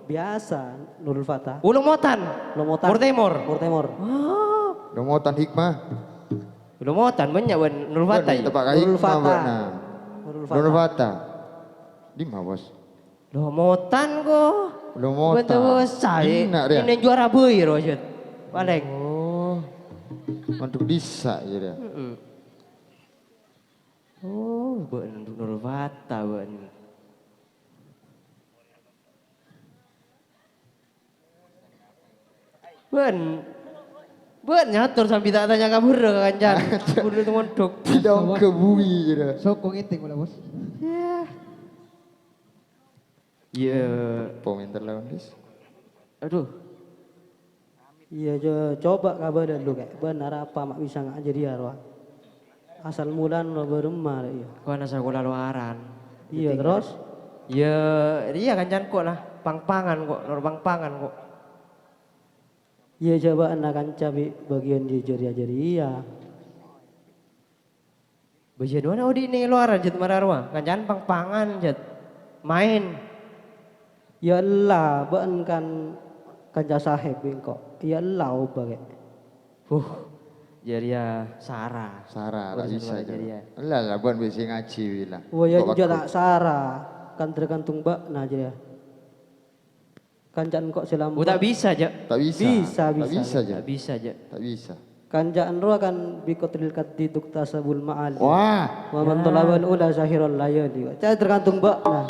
Biasa, Nurul Fatah. Ulu Motan? Ulu Motan. Mur Tèmor? Mur Tèmor. Ah. Ulu Motan Hikmah. Ulu Motan, bânnya', bân, Nurul Fatah, ya? Nurul Fatah. Nurul Fatah. Dimma, Bos? Loh, Motan ko. Loh, Motan. Betul, saya. Enak, dia. Ini juara bui, Rosyid. Paling. Oh. Mondhuk disa, ya, dia. Mm-mm. Oh, bân Nurul Fatah, bân. Bân. Bân nyator sambi ta' tanya kabur, kancan. Kabur itu mondhuk. Tidak kebui, ya. Sokong etik, malah, Bos. Ya. Iya. Pemain terlawan, Dis. Aduh. Iya, co-, coba kabâlâ lu, Kak. Bân arè apa mak bisa ngajâri ya, rowa. Asal mulan lo bârâmma, ya. Ko ana sakola luaran. Iya, jadi terus? Ya, iya kancan ko' lah. Pang-pangan ko', lor pang-pangan ko'. Iyâ, jhâ' bâ'na kanca bi' bâgiyân jâ-, jârèya-jârèya. Bâjâ duwâna odi' neng lowaran, Jat, mara rowa. Kanca'an pang-pangan, Jat. Maèn. Iyâ ella, bâ'na kan kanca sahèb bi' engko'. Iyâ ella obâ, Kè. Huh, jârèya sara. Sara, ta' bisa, Jat. Jârèya. Ella, la, bâ'na bisa ngajhi, wi, la. Wah, iyâ, Kok jâ' waktu. Ta' sara. Kan tergantung bâ'na jârèya. Kanca'an engko' sè lambâ'. Oh, ta' bisa, Jat. Ta' bisa. Bisa, Ta' bisa, bisa, Jat. Ta' bisa, Jat. Ta' bisa. Kanca'an rowa kan bi qatril kaddi tuktasabul ma'ali. Wah. Wa man Ya. thalabal ula sahiral layali. Ca-, tergantung bâ'na.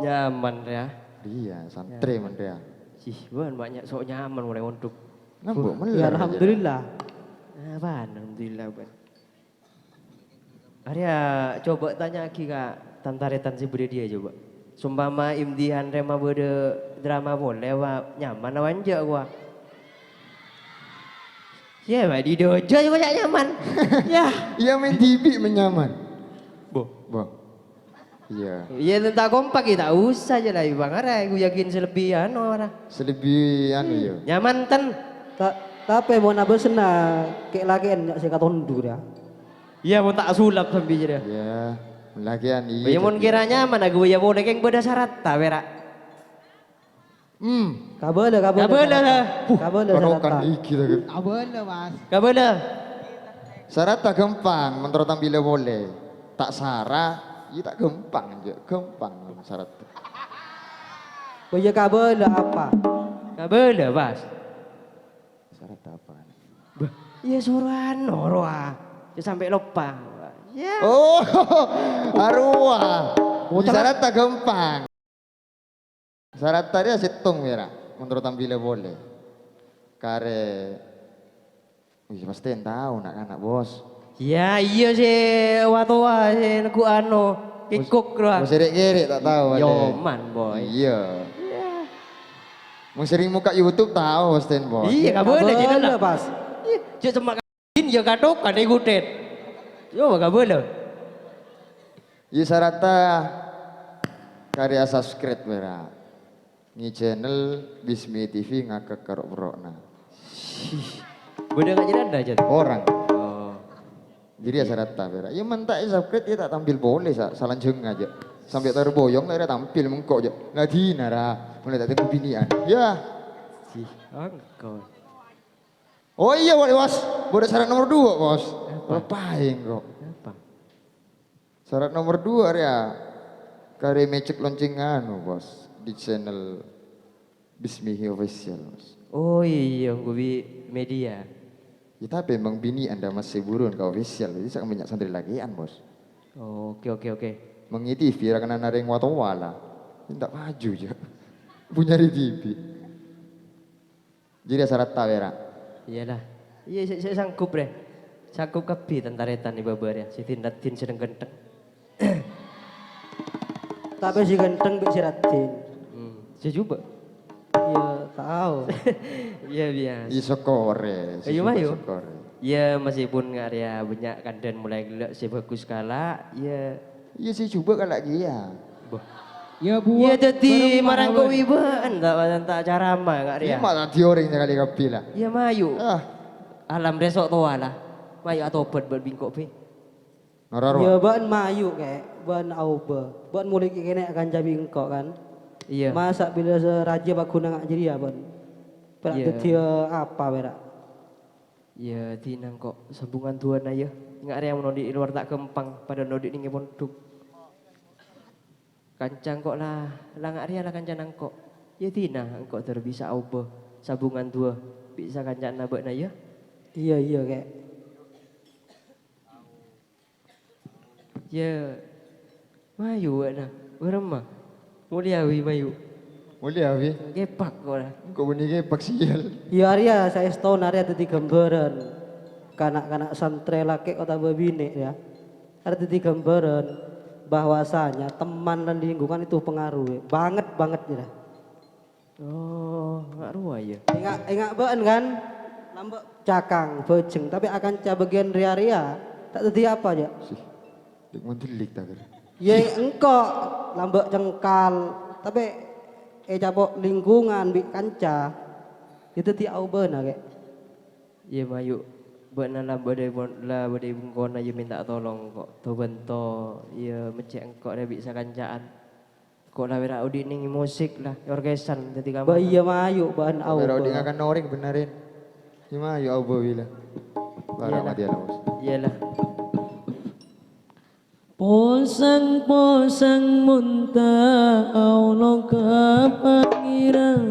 Nyaman, ya. Iyâ, santrè, Ya. men, ya. Sih, bân banyak sok nyaman mulai untuk. Nambah Wah. Mella, Ya, ya. alhamdulillah. Apaan, alhamdulillah, bân. Arèya, coba tanya'aghi ka tan-tarètan sè bâdâ diyâ, coba. Sompama Imdihan rèma bâdâ drama polè, wa, nyaman apa enjâ', wa? Yâ, wa, di dojâ, coba, ca'na nyaman. Yâ. Iyâ, maèn dhibi' mè' nyaman. Bo. Bo. Iyâ. Iyâ, ta' kompak, yâ, ta' osa, jâ, la, Bang. Arèya, gu yakin sè lebbi, anu, ora. Sè lebbi, anu, Hmm, yâ. Nyaman, ten. Ta-, tapè mon abâsna kè'-lakè'an nya' sè katondu, yâ. Iyâ, mon ta' asulap sambi jârèya. Iyâ, mon lakè'an iyâ, Iyâ, mon jârèya. Kèra nyaman, aghâbây polè kèng bâdâ saratta, pèra'. Hmm. Kabâlâ, kabâlâ, Kabâlâ, saratta. lah. Huh, Kabâlâ, karokan saratta. Iki, ta, kan? Kabâlâ, Mas. Kabâlâ. Saratta ghâmpang, mon terro tampèla polè. Ta' sara, iyâ ta' ghâmpang, jâ'. Ghâmpang saratta. Oh, iyâ, kabâlâ apa? Kabâlâ, Mas. Saratta apa? Bâh, iyâ sorowan, noro, ah. Yâ sampè' loppa. Yâ. Oh, arowa. Bocah. Saratta ghâmpang. Saratta rèya sèttong, pèra', mon terro tampèla polè. Karè, wis, pastè tao na'-kana', Bos. Yâ, iyâ sè wa-towa, sè neggu' ano, kèkok, rowa. Bos, sèrè'-kèrè' ta' tao, Yo, pastè. Man, Boy. Iyâ. Iyâ. Mon sering buka YouTube, tao, pastè, Bos. Iyâ, kabâlâ, Kabâlâ, jârèya, lah. Pas. Iyâ, jâ' cemma Din ya katokan ikutin. Yo, kabâlâ. Iyâ, saratta karya subscribe, pèra'. Ngi channel Bismi T V ngakak karo perro'na. Bâdâ ngajhârân dah, Jat? Orang. Oh. Jadi ya saratta, pèra'. Ya, menta' ya subscribe, ya ta' tampil polè, sa-, salanjhângnga jâ'. Sampè' tor boyong, ta' tampil mengko' jâ'. La dina, ra. Mulai ta' tenggu bini'an. Ya. Sih, engko'. Oh iya, Bos. Bâdâ syarat nomor dua, Bos. Apa? Lupain kok. Apa? Syarat nomor dua, ya. Karè mècèk lonceng anu, Bos. Di channel Bismihi Official, Bos. Oh iya, gue bi media. Ya, tapi emang bini Anda masih buruan ke official. Jadi, saya banyak santri lagian, Bos. Oh, oke, oke, oke. Mengiti viral kena nareng watowa lah. Minta maju, ya. Punya di T V. Jârèya saratta, pèra'. Iyalah. Iyâ, sè, sè sanggup, rè. Sanggup kabbhi tan-tarètan è bâbâ rèya. Sè din-raddhin sè ghântheng. Tapè sè ghântheng bi' sè raddhin. Hmm, sè jhubâ'. Iyâ, tao. Iyâ, biyasa. Iyâ, sokkorè. Sè Ayo, jhubâ' ayo. Sokkorè. Iyâ, meskipun nga' rèya bânnya' kandhân molaè ghellâ' sè bhâghus kala', iyâ. Iyâ, sè jhubâ' kala' kèya. Bâh. Iyâ, Bu, Iyâ, dhâddhi bareng marang mawon. Kowibâ'ân, ta', ta' carama, nga' rèya. Iyâ, ma' dhâddhi orèng sakali kabbhi, la. Iyâ, mayu. Ah. Alam rèya sok towa, la. Mayu atobhât bân bi' engko', bhi. Noro, ro. Iyâ, bâ'ân mayu, Kè. Bâ'ân aobâ. Bâ'ân molaè kènè' akanca bi' engko', kan? Iyâ. Masa' bilâ sè rajâ paghuna nga' jârèya, bâ'ân? Pèra' Iyâ. Dhâddhiyâ apa, pèra'? Iyâ, dina engko' sambungan duwâna, yâ. Nga' rèya mon odi' è lowar ta' ghâmpang, padahal odi' nèng è pondhuk. Kanca engko' la, la nga' rèya la kancana engko'. Iyâ, dina engko' tor bisa aobâ sambungan duwâ bi' sakancana bâ'na, yâ. Iyâ, iyâ, Kè. Iyâ, mayu bâ'na. Bârâmma? Molèya, wi, mayu. Molèya, wi. Ngèpak kok, la. Engko' bânnè ngèpak, siyal. Iyâ, arèya saèstona arèya dhâddhi ghâmbhârân. Kana'-kana' santrè lakè' otabâ binè', yâ. Arèya dhâddhi ghâmbhârân bahwasanya teman dan lingkungan itu pengaruh, banget, banget, yâ. Oh, nga' rowa, yâ. Enga', enga' bâ'ân, kan? Lambâ' cakang, bhâjheng, tapè akanca bâgiyân rèya-rèya, ta' dhâddhi apa, jâ'? Sih, dik mandelik ta', Ger? Yâ, engko' lambâ' cengkal, tapè ècapo' lingkungan bi' kanca. Yâ dhâddhi aobâna, Kè. Iyâ, mayu'. Bâ'na la bâdâ è bun-, la bâdâ è bengkona, iyâ, mènta tolong, ko'. To-bânto, iyâ, mecce' engko' rè bi' sakanca'an. Ko' la wèra odi' nèng musik la, orkesan dhâddhi kamar. Bâ iyâ mayu' bân aobâ. Wèra odi' ngakan orèng bhennerin. Iyâ mayu' aobâ wi la. Iyâ la. Mati ya, Bos. Iyâ la. Posang-posang mon ta' aolo ka Pangèran.